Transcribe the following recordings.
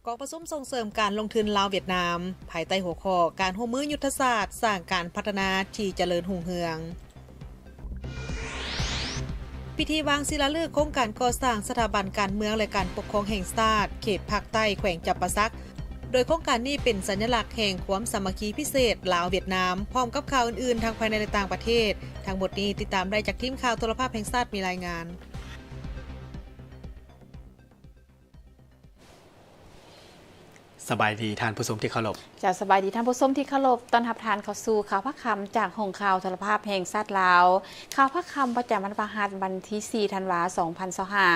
ກອງປະຊຸມສົ່ງເສີມການລົງທຶນລາວ-ຫວຽດນາມ ພາຍໃຕ້ຫົວຂໍ້ ການຮ່ວມມືຍຸດທະສາດສ້າງການພັດທະນາທີ່ຈະເລີນຮຸ່ງເຮືອງ. ພິທີວາງສີລາລຶກໂຄງການກໍ່ສ້າງສະຖາບັນການເມືອງ ແລະ ການປົກຄອງແຫ່ງຊາດ ເຂດພາກໃຕ້ແຂວງຈຳປາສັກ, ໂດຍໂຄງການນີ້ເປັນສັນຍະລັກແຫ່ງຄວາມສາມັກຄີພິເສດລາວ-ຫວຽດນາມ, ພ້ອມກັບຂ່າວອື່ນໆ ທັງພາຍໃນ ແລະ ຕ່າງປະເທດ. ທັງໝົດນີ້ຕິດຕາມໄດ້ຈາກທີມຂ່າວໂທລະພາບແຫ່ງຊາດມີລາຍງານ. ສະບາຍດີທ່ານຜູ້ຊົມທີ່ເຄົາລົບ. ເຈົ້າ ສະບາຍດີທ່ານຜູ້ຊົມທີ່ເຄົາລົບ. ຕ້ອນຮັບທ່ານເຂົ້າສູ່ຂ່າວພາກຄ່ຳຈາກຫ້ອງຂ່າວໂທລະພາບແຫ່ງຊາດລາວ. ຂ່າວພາກຄ່ຳປະຈຳວັນພະຫັດ ວັນທີສີ່ ທັນວາ ສອງພັນຊາວຫ້າ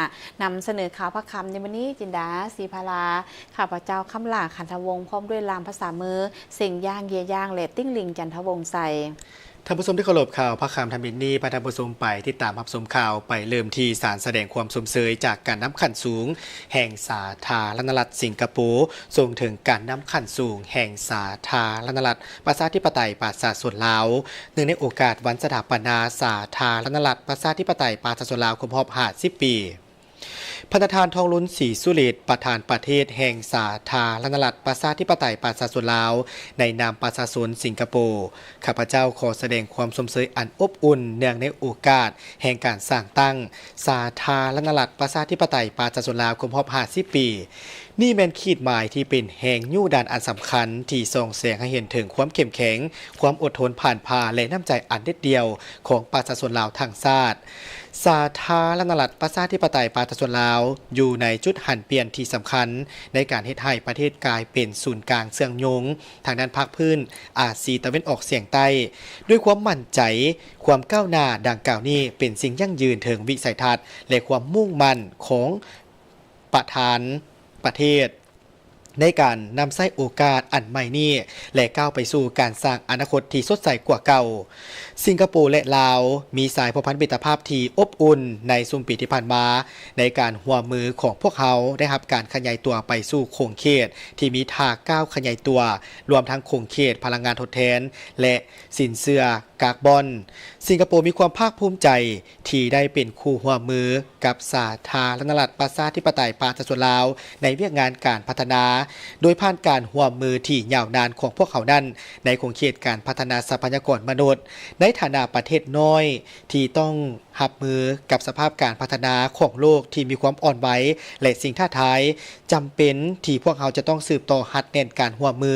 ນຳສະເໜີຂ່າວພາກຄ່ຳໃນມື້ນີ້ ຈິນດາ ສີພາລາ, ຂ້າພະເຈົ້າ ຄຳຫຼາ ຂັນທະວົງ ພ້ອມດ້ວຍລ່າມພາສາມື, ເສັງຢ່າງ ເຢຍຢ່າງ ແລະ ຕິ້ງລິງ ຈັນທະວົງໄຊ. ທ່ານຜູ້ຊົມທີ່ເຄົາລົບ, ຂ່າວພາກຄ່ຳທຳອິດນີ້ ພາທ່ານຜູ້ຊົມໄປຕິດຕາມຮັບຊົມຂ່າວ ໄປເລີ່ມທີ່ສານສະແດງຄວາມຊົມເຊີຍຈາກການນຳຂັ້ນສູງແຫ່ງສາທາລະນະລັດສິງກະໂປ ສົ່ງເຖິງການນຳຂັ້ນສູງແຫ່ງສາທາລະນະລັດປະຊາທິປະໄຕປະຊາຊົນລາວ ເນື່ອງໃນໂອກາດວັນສະຖາປະນາສາທາລະນະລັດປະຊາທິປະໄຕປະຊາຊົນລາວ ຄົບຮອບຫ້າສິບປີ. ພະນະທ່ານ ທອງລຸນ ສີສຸລິດ ປະທານປະເທດແຫ່ງສາທາລະນະລັດປະຊາທິປະໄຕປະຊາຊົນລາວ ໃນນາມປະຊາຊົນສິງກະໂປ, ຂ້າພະເຈົ້າຂໍສະແດງຄວາມຊົມເຊີຍອັນອົບອຸ່ນ ເນື່ອງໃນໂອກາດແຫ່ງການສ້າງຕັ້ງສາທາລະນະລັດປະຊາທິປະໄຕປະຊາຊົນລາວ ຄົບຮອບຫ້າສິບປີ. ນີ້ແມ່ນຂີດໝາຍທີ່ເປັນແຮງຍູ້ດັນອັນສຳຄັນ ທີ່ສ່ອງແສງໃຫ້ເຫັນເຖິງຄວາມເຂັ້ມແຂງ, ຄວາມອົດທົນ, ຜານພາ ແລະ ນ້ຳໃຈອັນເດັດດ່ຽວຂອງປະຊາຊົນລາວທັງຊາດ. ສາທາລະນະລັດປະຊາທິປະໄຕປະຊາຊົນລາວ ຢູ່ໃນຈຸດຫັນປ່ຽນທີ່ສຳຄັນ ໃນການເຮັດໃຫ້ປະເທດກາຍເປັນສູນກາງເຊື່ອມໂຍງທາງດ້ານພາກພື້ນອາຊີຕາເວັນອອກສຽງໃຕ້. ດ້ວຍຄວາມໝັ້ນໃຈ, ຄວາມກ້າວໜ້າດັ່ງກ່າວນີ້ ເປັນສິ່ງຢັ້ງຢືນເຖິງວິໄສທັດ ແລະ ຄວາມມຸ່ງໝັ້ນຂອງປະທານປະເທດ ໃນການນຳໃຊ້ໂອກາດອັນໃໝ່ນີ້ ແລະ ກ້າວໄປສູ່ການສ້າງອະນາຄົດທີ່ສົດໃສກວ່າເກົ່າ. ສິງກະໂປ ແລະ ລາວ ມີສາຍພົວພັນມິດຕະພາບທີ່ອົບອຸ່ນໃນຊຸມປີທີ່ຜ່ານມາ, ໃນການຮ່ວມມືຂອງພວກເຮົາໄດ້ຮັບການຂະຫຍາຍຕົວໄປສູ່ຂົງເຂດທີ່ມີທ່າກ້າວຂະຫຍາຍຕົວ, ລວມທັງຂົງເຂດພະລັງງານທົດແທນ ແລະ ສິນເຊື່ອກາກບອນ. ສິງກະໂປມີຄວາມພາກພູມໃຈ ທີ່ໄດ້ເປັນຄູ່ຮ່ວມມືກັບສາທາລະນະລັດປະຊາທິປະໄຕປະຊາຊົນລາວ ໃນວຽກງານການພັດທະນາ, ໂດຍຜ່ານການຮ່ວມມືທີ່ຍາວນານຂອງພວກເຮົານັ້ນ ໃນຂົງເຂດການພັດທະນາຊັບພະຍາກອນມະນຸດ, ໃນຖານະປະເທດນ້ອຍທີ່ຕ້ອງຮັບມືກັບສະພາບການພັດທະນາຂອງໂລກທີ່ມີຄວາມອ່ອນໄວ ແລະ ສິ່ງທ້າທາຍ, ຈຳເປັນທີ່ພວກເຮົາຈະຕ້ອງສືບຕໍ່ຮັດແໜ້ນການຮ່ວມມື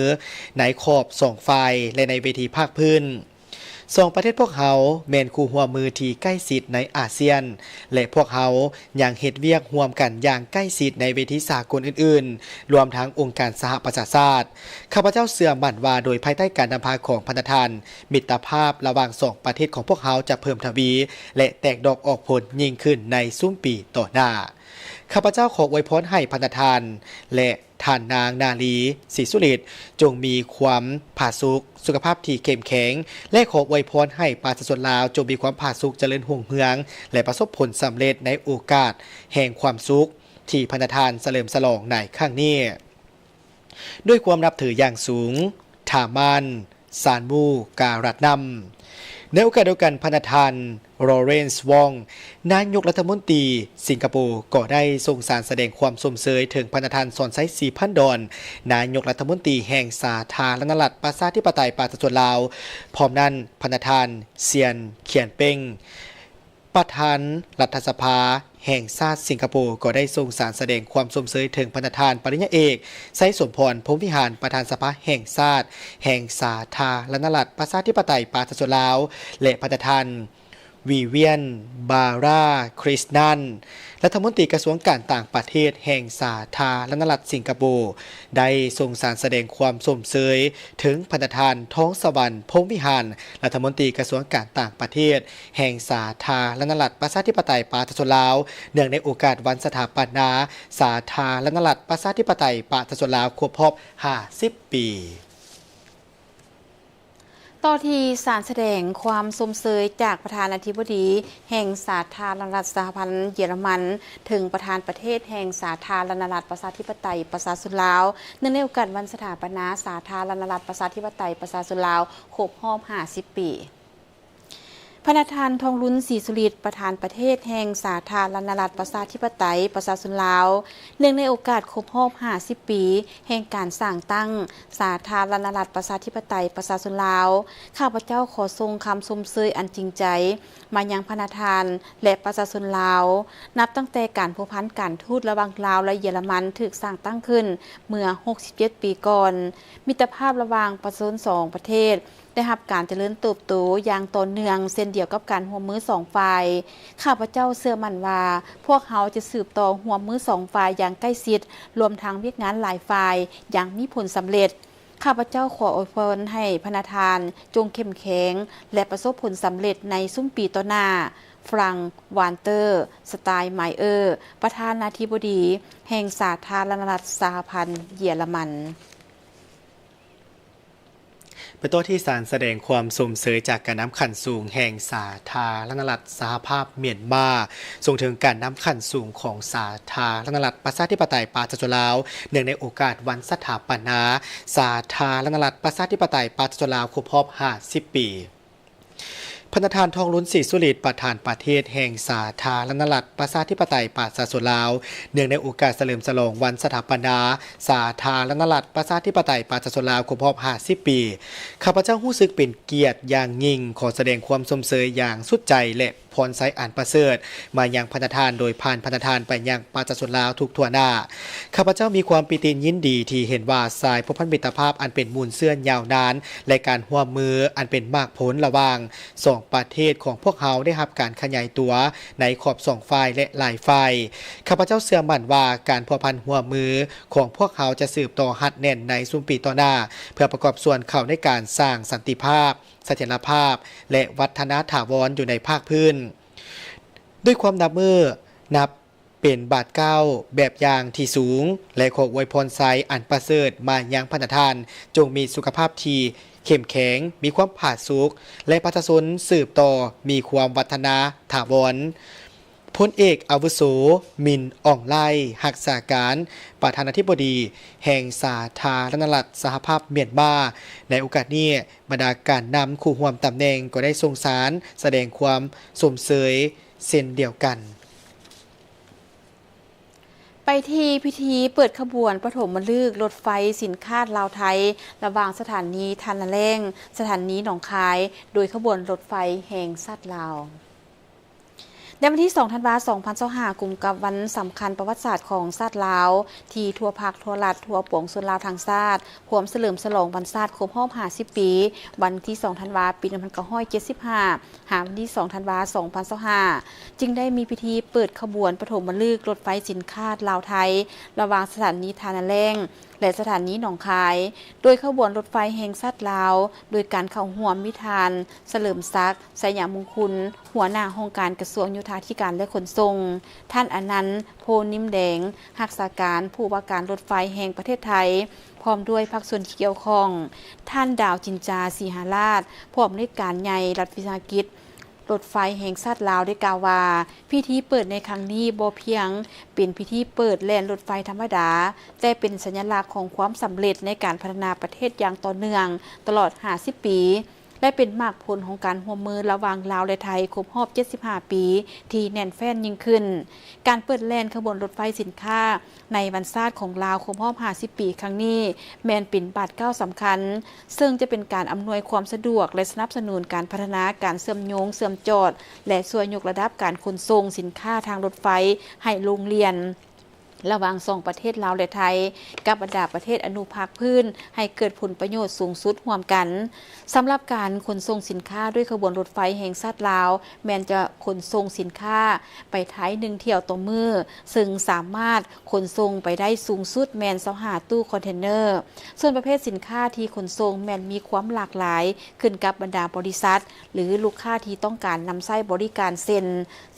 ໃນຂອບສອງຝ່າຍ ແລະ ໃນເວທີພາກພື້ນ. ສອງປະເທດພວກເຮົາແມ່ນຄູ່ຮ່ວມມືທີ່ໃກ້ຊິດໃນອາຊຽນ ແລະ ພວກເຮົາຍັງເຮັດວຽກຮ່ວມກັນຢ່າງໃກ້ຊິດໃນເວທີສາກົນອື່ນໆ, ລວມທັງອົງການສະຫະປະຊາຊາດ. ຂ້າພະເຈົ້າເຊື່ອໝັ້ນວ່າ ໂດຍພາຍໃຕ້ການນຳພາຂອງພະນະທ່ານ, ມິດຕະພາບລະຫວ່າງສອງປະເທດຂອງພວກເຮົາຈະເພີ່ມທະວີ ແລະ ແຕກດອກອອກຜົນຍິ່ງຂຶ້ນໃນຊຸມປີຕໍ່ໜ້າ. ຂ້າພະເຈົ້າຂໍອວຍພອນໃຫ້ພະນະທ່ານ ແລະ ທ່ານນາງ ນາລີ ສີສຸລິດ ຈົ່ງມີຄວາມຜາສຸກ, ສຸຂະພາບທີ່ເຂັ້ມແຂງ ແລະ ຂໍອວຍພອນໃຫ້ປະຊາຊົນລາວຈົ່ງມີຄວາມຜາສຸກ, ຈະເລີນຮຸ່ງເຮືອງ ແລະ ປະສົບຜົນສຳເລັດໃນໂອກາດແຫ່ງຄວາມສຸກທີ່ພະນະທ່ານສະເຫຼີມສະຫຼອງໃນຄັ້ງນີ້. ດ້ວຍຄວາມນັບຖືຢ່າງສູງ, ທ່າມານ ຊານມູ ກາລັດນຳ. ໃນໂອກາດດຽວກັນ, ພະນະທ່ານ Lawrence Wong ນາຍົກລັດຖະມົນຕີສິງກະໂປ ກໍໄດ້ສົ່ງສານສະແດງຄວາມຊົມເຊີຍເຖິງພະນະທ່ານ ສອນໄຊ ສີພັນດອນ ນາຍົກລັດຖະມົນຕີແຫ່ງສາທາລະນະລັດປະຊາທິປະໄຕປະຊາຊົນລາວ, ພ້ອມນັ້ນ ພະນະທ່ານ ຊຽນ ຂຽນເປັງ ປະທານລັດຖະສະພາແຫ່ງຊາດສິງກະໂປ ກໍໄດ້ສົ່ງສານສະແດງຄວາມຊົມເຊີຍເຖິງພະນະທ່ານ ປະລິນຍາເອກ ໄຊສົມພອນ ພົມວິຫານ ປະທານສະພາແຫ່ງຊາດແຫ່ງສາທາລະນະລັດປະຊາທິປະໄຕປະຊາຊົນລາວ ແລະ ພະນະທ່ານ ວິວຽນ ບາຣາ ຄຣິສນານ ລັດຖະມົນຕີກະຊວງການຕ່າງປະເທດແຫ່ງສາທາລະນະລັດສິງກະໂປ ໄດ້ສົ່ງສານສະແດງຄວາມຊົມເຊີຍເຖິງພະນະທ່ານ ທອງສະຫວັນ ພົມວິຫານ ລັດຖະມົນຕີກະຊວງການຕ່າງປະເທດ ແຫ່ງສາທາລະນະລັດປະຊາທິປະໄຕປະຊາຊົນລາວ ເນື່ອງໃນໂອກາດວັນສະຖາປະນາສາທາລະນະລັດປະຊາທິປະໄຕປະຊາຊົນລາວ ຄົບຮອບຫ້າສິບປີ. ຕໍ່ທີ່ສານສະແດງຄວາມຊົມເຊີຍຈາກປະທານາທິບໍດີແຫ່ງສາທາລະນະລັດສະຫະພັນເຢຍລະມັນ ເຖິງປະທານປະເທດແຫ່ງສາທາລະນະລັດປະຊາທິປະໄຕປະຊາຊົນລາວ ເນື່ອງໃນໂອກາດວັນສະຖາປະນາສາທາລະນະລັດປະຊາທິປະໄຕປະຊາຊົນລາວ ຄົບຮອບຫ້າສິບປີ. ພະນະທ່ານ ທອງລຸນ ສີສຸລິດ ປະທານປະເທດແຫ່ງສາທາລະນະລັດ ປະຊາທິປະໄຕ ປະຊາຊົນລາວ, ເນື່ອງໃນໂອກາດຄົບຮອບຫ້າສິບປີ ແຫ່ງການສ້າງຕັ້ງສາທາລະນະລັດ ປະຊາທິປະໄຕ ປະຊາຊົນລາວ, ຂ້າພະເຈົ້າຂໍສົ່ງຄຳຊົມເຊີຍອັນຈິງໃຈມາຍັງພະນະທ່ານ ແລະ ປະຊາຊົນລາວ, ນັບຕັ້ງແຕ່ການພົວພັນການທູດລະຫວ່າງລາວ ແລະ ເຢຍລະມັນຖືກສ້າງຕັ້ງຂຶ້ນເມື່ອຫົກສິບເຈັດປີກ່ອນ. ມິດຕະພາບລະຫວ່າງປະຊາຊົນສອງປະເທດ ໄດ້ຮັບການຈະເລີນເຕີບໂຕຢ່າງຕໍ່ເນື່ອງ ເຊັ່ນດຽວກັບການຮ່ວມມືສອງຝ່າຍ. ຂ້າພະເຈົ້າເຊື່ອໝັ້ນວ່າ ພວກເຮົາຈະສືບຕໍ່ຮ່ວມມືສອງຝ່າຍຢ່າງໃກ້ຊິດ, ລວມທັງວຽກງານຫຼາຍຝ່າຍຢ່າງມີຜົນສຳເລັດ. ຂ້າພະເຈົ້າຂໍອວຍພອນໃຫ້ພະນະທ່ານຈົ່ງເຂັ້ມແຂງ ແລະ ປະສົບຜົນສຳເລັດໃນຊຸມປີຕໍ່ໜ້າ. ຟຣັງ ວານເຕີ ສະຕາຍມາຍເອີ ປະທານາທິບໍດີແຫ່ງສາທາລະນະລັດສະຫະພັນເຢຍລະມັນ. ໄປຕໍ່ທີ່ສານສະແດງຄວາມຊົມເຊີຍຈາກການນຳຂັ້ນສູງແຫ່ງສາທາລະນະລັດສະຫະພາບມຽນມາ ສົ່ງເຖິງການນຳຂັ້ນສູງຂອງສາທາລະນະລັດປະຊາທິປະໄຕປະຊາຊົນລາວ ເນື່ອງໃນໂອກາດວັນສະຖາປະນາສາທາລະນະລັດປະຊາທິປະໄຕປະຊາຊົນລາວຄົບຮອບຫ້າສິບປີ. ພະນະທ່ານ ທອງລຸນ ສີສຸລິດ ປະທານປະເທດແຫ່ງສາທາລະນະລັດປະຊາທິປະໄຕປະຊາຊົນລາວ ເນື່ອງໃນໂອກາດສະເຫຼີມສະຫຼອງວັນສະຖາປະນາສາທາລະນະລັດປະຊາທິປະໄຕປະຊາຊົນລາວຄົບຮອບຫ້າສິບປີ, ຂ້າພະເຈົ້າຮູ້ສຶກເປັນກຽດຢ່າງຍິ່ງ, ຂໍສະແດງຄວາມຊົມເຊີຍຢ່າງສຸດໃຈ ແລະ ພອນໄຊອັນປະເສີດມາຍັງພະນະທ່ານ ໂດຍຜ່ານພະນະທ່ານໄປຍັງປະຊາຊົນລາວທຸກທົ່ວໜ້າ. ຂ້າພະເຈົ້າມີຄວາມປີຕິຍິນດີທີ່ເຫັນວ່າສາຍພົວພັນມິດຕະພາບອັນເປັນມູນເຊື້ອຍາວນານ ແລະ ການຮ່ວມມືອັນເປັນໝາກຜົນລະຫວ່າງສອງປະເທດຂອງພວກເຮົາໄດ້ຮັບການຂະຫຍາຍຕົວໃນຂອບສອງຝ່າຍ ແລະ ຫຼາຍຝ່າຍ. ຂ້າພະເຈົ້າເຊື່ອໝັ້ນວ່າການພົວພັນຮ່ວມມືຂອງພວກເຮົາຈະສືບຕໍ່ຮັດແໜ້ນໃນຊຸມປີຕໍ່ໜ້າ ເພື່ອປະກອບສ່ວນເຂົ້າໃນການສ້າງສັນຕິພາບ, ສະຖຽນລະພາບ ແລະ ວັດທະນາຖາວອນຢູ່ໃນພາກພື້ນ. ດ້ວຍຄວາມນັບມື້ນັບເປັນບາດກ້າວແບບຢ່າງທີ່ສູງ ແລະ ຂໍອວຍພອນໄຊອັນປະເສີດມາຍັງພະນະທ່ານ, ຈົ່ງມີສຸຂະພາບທີ່ເຂັ້ມແຂງ, ມີຄວາມຜາສຸກ ແລະ ປະຊາຊົນສືບຕໍ່ມີຄວາມວັດທະນາຖາວອນ. ພົນເອກອາວຸໂສ ມິນ ອອງໄລ ຮັກສາການປະທານາທິບໍດີແຫ່ງສາທາລະນະລັດສະຫະພາບມຽນມາ. ໃນໂອກາດນີ້, ບັນດາການນຳຄູ່ຮ່ວມຕຳແໜ່ງກໍໄດ້ສົ່ງສານສະແດງຄວາມຊົມເຊີຍເຊັ່ນດຽວກັນ. ໄປທີ່ພິທີເປີດຂະບວນປະຖົມມະລຶກລົດໄຟສິນຄ້າລາວໄທ ລະຫວ່າງສະຖານີທ່ານາແລ້ງ ສະຖານີໜອງຄາຍ ໂດຍຂະບວນລົດໄຟແຫ່ງຊາດລາວ. ໃນວັນທີສອງ ທັນວາ ສອງພັນຊາວຫ້າ ກົງກັບວັນສຳຄັນປະຫວັດສາດຂອງຊາດລາວ ທີ່ທົ່ວພັກ, ທົ່ວລັດ, ທົ່ວປວງຊົນລາວທັງຊາດ ພວມສະເຫຼີມສະຫຼອງວັນຊາດຄົບຮອບຫ້າສິບປີ, ວັນທີສອງ ທັນວາ ປີໜຶ່ງພັນເກົ້າຮ້ອຍເຈັດສິບຫ້າ ຫາວັນທີສອງ ທັນວາ ສອງພັນຊາວຫ້າ ຈຶ່ງໄດ້ມີພິທີເປີດຂະບວນປະຖົມມະລຶກລົດໄຟສິນຄ້າລາວໄທ ລະຫວ່າງສະຖານີທ່ານາແລ້ງ ແລະ ສະຖານີໜອງຄາຍ, ໂດຍຂະບວນລົດໄຟແຫ່ງຊາດລາວ ໂດຍການເຂົ້າຮ່ວມມີທ່ານ ສະເຫຼີມສັກ ໄຊຍະມຸງຄຸນ ຫົວໜ້າຫ້ອງການກະຊວງໂຍທາທິການ ແລະ ຂົນສົ່ງ, ທ່ານ ອານັນ ໂພນິມແດງ ຮັກສາການຜູ້ວ່າການລົດໄຟແຫ່ງປະເທດໄທ ພ້ອມດ້ວຍພາກສ່ວນທີ່ກ່ຽວຂ້ອງ, ທ່ານ ດາວ ຈິນຈາ ສີຫາລາດ ຜູ້ອຳນວຍການໃຫຍ່ລັດວິສາຫະກິດລົດໄຟແຫ່ງຊາດລາວ ໄດ້ກ່າວວ່າ ພິທີເປີດໃນຄັ້ງນີ້ບໍ່ພຽງເປັນພິທີເປີດແລ່ນລົດໄຟທຳມະດາ, ແຕ່ເປັນສັນຍະລັກຂອງຄວາມສຳເລັດໃນການພັດທະນາປະເທດຢ່າງຕໍ່ເນື່ອງຕະຫຼອດຫ້າສິບປີ ແລະ ເປັນໝາກຜົນຂອງການຮ່ວມມືລະຫວ່າງລາວ ແລະ ໄທຄົບຮອບເຈັດສິບຫ້າປີ ທີ່ແໜ້ນແຟ້ນຍິ່ງຂຶ້ນ. ການເປີດແລ່ນຂະບວນລົດໄຟສິນຄ້າໃນວັນຊາດຂອງລາວຄົບຮອບຫ້າສິບປີຄັ້ງນີ້ ແມ່ນເປັນບາດກ້າວສຳຄັນ ເຊິ່ງຈະເປັນການອຳນວຍຄວາມສະດວກ ແລະ ສະໜັບສະໜູນການພັດທະນາການເຊື່ອມໂຍງເຊື່ອມຈອດ ແລະ ຊ່ວຍຍົກລະດັບການຂົນສົ່ງສິນຄ້າທາງລົດໄຟໃຫ້ລົງລຽນ ລະຫວ່າງສອງປະເທດລາວ ແລະ ໄທ ກັບບັນດາປະເທດອະນຸພາກພື້ນ ໃຫ້ເກີດຜົນປະໂຫຍດສູງສຸດຮ່ວມກັນ. ສຳລັບການຂົນສົ່ງສິນຄ້າດ້ວຍຂະບວນລົດໄຟແຫ່ງຊາດລາວ ແມ່ນຈະຂົນສົ່ງສິນຄ້າໄປໄທໜຶ່ງຖ້ຽວຕໍ່ມື້, ເຊິ່ງສາມາດຂົນສົ່ງໄປໄດ້ສູງສຸດແມ່ນຊາວຫ້າຕູ້ຄອນເທນເນີ. ສ່ວນປະເພດສິນຄ້າທີ່ຂົນສົ່ງແມ່ນມີຄວາມຫຼາກຫຼາຍ ຂຶ້ນກັບບັນດາບໍລິສັດ ຫຼື ລູກຄ້າທີ່ຕ້ອງການນຳໃຊ້ບໍລິການ ເຊັ່ນ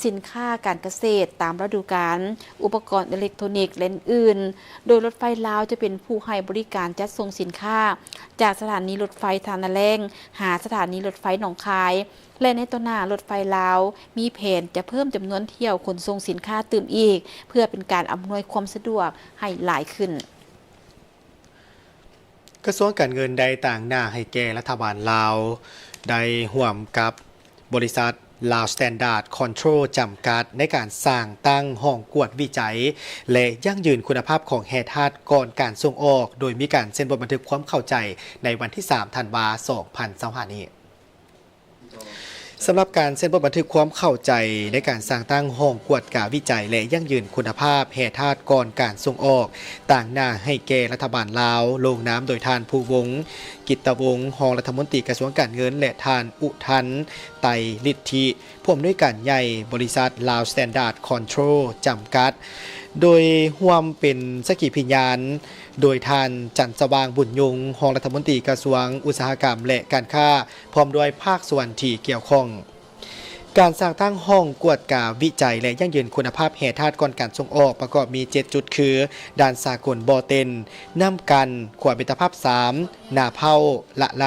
ສິນຄ້າການກະເສດຕາມລະດູການ, ອຸປະກອນເອເລັກໂທນິກ ແລະ ອື່ນໆ, ໂດຍລົດໄຟລາວຈະເປັນຜູ້ໃຫ້ບໍລິການຈັດສົ່ງສິນຄ້າຈາກສະຖານີລົດໄຟທ່ານາແລ້ງ ຫາສະຖານີລົດໄຟໜອງຄາຍ ແລະ ໃນຕໍ່ໜ້າລົດໄຟລາວມີແຜນຈະເພີ່ມຈຳນວນຖ້ຽວຂົນສົ່ງສິນຄ້າຕື່ມອີກ ເພື່ອເປັນການອຳນວຍຄວາມສະດວກໃຫ້ຫຼາຍຂຶ້ນ. ກະຊວງການເງິນໄດ້ຕາງໜ້າໃຫ້ແກ່ລັດຖະບານລາວ ໄດ້ຮ່ວມກັບບໍລິສັດ ລາວ ສະແຕນດາດ ຄອນໂທຣ ຈຳກັດ ໃນການສ້າງຕັ້ງຫ້ອງກວດວິໄຈ ແລະ ຢັ້ງຢືນຄຸນນະພາບຂອງແຮ່ທາດກ່ອນການສົ່ງອອກ, ໂດຍມີການເຊັນບົດບັນທຶກຄວາມເຂົ້າໃຈໃນວັນທີສາມ ທັນວາ ສອງພັນຊາວຫ້ານີ້. ສຳລັບການເຊັນບົດບັນທຶກຄວາມເຂົ້າໃຈໃນການສ້າງຕັ້ງຫ້ອງກວດກາວິໄຈ ແລະ ຢັ້ງຢືນຄຸນນະພາບແຮ່ທາດກ່ອນການສົ່ງອອກ ຕາງໜ້າໃຫ້ແກ່ລັດຖະບານລາວ, ລົງນາມໂດຍທ່ານ ພູວົງ ກິດຕະວົງ ຮອງລັດຖະມົນຕີກະຊວງການເງິນ ແລະ ທ່ານ ອຸທັນ ໄຕລິດທິ ຜູ້ອຳນວຍການໃຫຍ່ບໍລິສັດ ລາວ ສະແຕນດາດ ຄອນໂທຣ ຈຳກັດ, ໂດຍຮ່ວມເປັນສັກຂີພິຍານໂດຍທ່ານ ຈັນສະຫວ່າງ ບຸນຍົງ ຮອງລັດຖະມົນຕີກະຊວງອຸດສາຫະກຳ ແລະ ການຄ້າ ພ້ອມດ້ວຍພາກສ່ວນທີ່ກ່ຽວຂ້ອງ. ການສ້າງຕັ້ງຫ້ອງກວດກາວິໄຈ ແລະ ຢັ້ງຢືນຄຸນນະພາບແຮ່ທາດກ່ອນການສົ່ງອອກ ປະກອບມີເຈັດຈຸດ ຄື ດ່ານສາກົນບໍ່ເຕັນ, ນ້ຳກັ່ນ, ຂົວມິດຕະພາບສາມ, ນາເພົ້າ, ລະໄລ,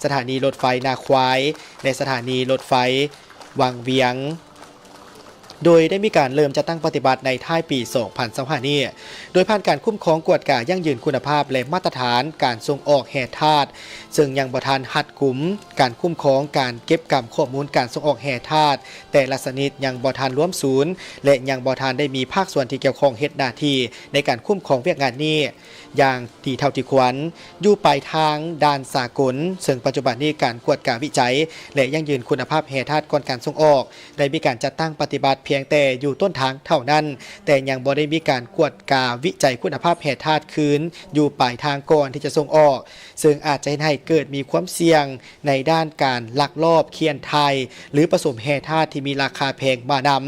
ສະຖານີລົດໄຟນາຄວາຍ ແລະ ສະຖານີລົດໄຟວັງວຽງ, ໂດຍໄດ້ມີການເລີ່ມຈັດຕັ້ງປະຕິບັດໃນທ້າຍປີສອງພັນຊາວຫ້ານີ້ ໂດຍຜ່ານການຄຸ້ມຄອງ, ກວດກາ, ຢັ້ງຢືນຄຸນນະພາບ ແລະ ມາດຕະຖານການສົ່ງອອກແຮ່ທາດ, ເຊິ່ງຍັງບໍ່ທັນຮັດກຸມການຄຸ້ມຄອງການເກັບກຳຂໍ້ມູນການສົ່ງອອກແຮ່ທາດແຕ່ລະຊະນິດ, ຍັງບໍ່ທັນລວມສູນ ແລະ ຍັງບໍ່ທັນໄດ້ມີພາກສ່ວນທີ່ກ່ຽວຂ້ອງເຮັດໜ້າທີ່ໃນການຄຸ້ມຄອງວຽກງານນີ້ ຢ່າງດີເທົ່າທີ່ຄວນ ຢູ່ປາຍທາງດ່ານສາກົນ, ເຊິ່ງປັດຈຸບັນນີ້ການກວດກາວິໄຈ ແລະ ຢັ້ງຢືນຄຸນນະພາບແຮ່ທາດກ່ອນການສົ່ງອອກ ໄດ້ມີການຈັດຕັ້ງປະຕິບັດພຽງແຕ່ຢູ່ຕົ້ນທາງເທົ່ານັ້ນ, ແຕ່ຍັງບໍ່ໄດ້ມີການກວດກາວິໄຈຄຸນນະພາບແຮ່ທາດຄືນຢູ່ປາຍທາງກ່ອນທີ່ຈະສົ່ງອອກ, ເຊິ່ງອາດຈະເຮັດໃຫ້ເກີດມີຄວາມສ່ຽງໃນດ້ານການລັກລອບຂຽນຖ່າຍ ຫຼື ປະສົມແຮ່ທາດທີ່ມີລາຄາແພງມານຳ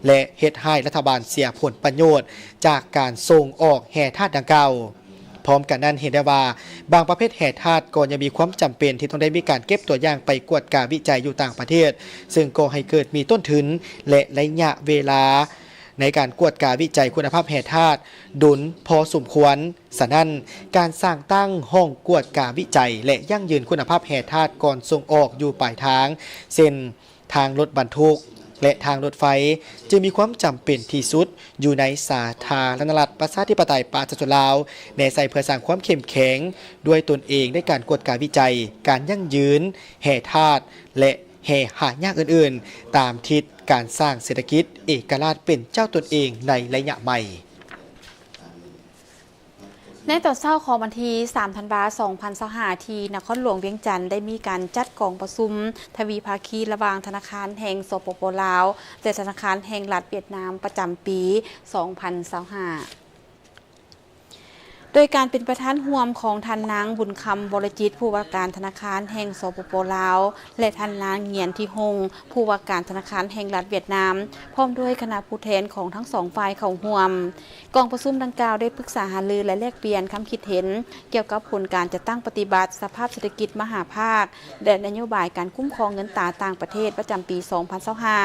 ແລະ ເຮັດໃຫ້ລັດຖະບານເສຍຜົນປະໂຫຍດຈາກການສົ່ງອອກແຮ່ທາດດັ່ງກ່າວ. ພ້ອມກັນນັ້ນເຫັນໄດ້ວ່າ ບາງປະເພດແຮ່ທາດກໍຍັງມີຄວາມຈຳເປັນທີ່ຕ້ອງໄດ້ມີການເກັບຕົວຢ່າງໄປກວດກາວິໄຈຢູ່ຕ່າງປະເທດ, ເຊິ່ງກໍໃຫ້ເກີດມີຕົ້ນທຶນ ແລະ ໄລຍະເວລາໃນການກວດກາວິໄຈຄຸນນະພາບແຮ່ທາດດົນພໍສົມຄວນ. ສະນັ້ນ, ການສ້າງຕັ້ງຫ້ອງກວດກາວິໄຈ ແລະ ຢັ້ງຢືນຄຸນນະພາບແຮ່ທາດກ່ອນສົ່ງອອກຢູ່ປາຍທາງ ເຊັ່ນ ທາງລົດບັນທຸກ ແລະ ທາງລົດໄຟ ຈຶ່ງມີຄວາມຈຳເປັນທີ່ສຸດຢູ່ໃນສາທາລະນະລັດ ປະຊາທິປະໄຕ ປະຊາຊົນລາວ ແນໃສ່ເພື່ອສ້າງຄວາມເຂັ້ມແຂງດ້ວຍຕົນເອງໃນການກວດກາວິໄຈ, ການຢັ້ງຢືນແຮ່ທາດ ແລະ ແຮ່ຫາຍາກອື່ນໆ ຕາມທິດການສ້າງເສດຖະກິດເອກະລາດເປັນເຈົ້າຕົນເອງໃນໄລຍະໃໝ່. ໃນຕອນເຊົ້າຂອງວັນທີສາມ ທັນວາ ສອງພັນຊາວຫ້າ ທີ່ນະຄອນຫຼວງວຽງຈັນ ໄດ້ມີການຈັດກອງປະຊຸມທະວີພາຄີລະຫວ່າງທະນາຄານແຫ່ງ ສປປ ລາວ ແລະ ທະນາຄານແຫ່ງລັດຫວຽດນາມ ປະຈຳປີສອງພັນຊາວຫ້າ ໂດຍການເປັນປະທານຮ່ວມຂອງທ່ານນາງ ບຸນຄຳ ວໍລະຈິດ ຜູ້ວ່າການທະນາຄານແຫ່ງ ສປປ ລາວ ແລະ ທ່ານນາງ ຫງຽນ ທີຮົງ ຜູ້ວ່າການທະນາຄານແຫ່ງລັດຫວຽດນາມ ພ້ອມດ້ວຍຄະນະຜູ້ແທນຂອງທັງສອງຝ່າຍເຂົ້າຮ່ວມ. ກອງປະຊຸມດັ່ງກ່າວໄດ້ປຶກສາຫາລື ແລະ ແລກປ່ຽນຄຳຄິດເຫັນກ່ຽວກັບຜົນການຈັດຕັ້ງປະຕິບັດສະພາບເສດຖະກິດມະຫາພາກ ແລະ ນະໂຍບາຍການຄຸ້ມຄອງເງິນຕາຕ່າງປະເທດປະຈຳປີສອງພັນຊາວຫ້າ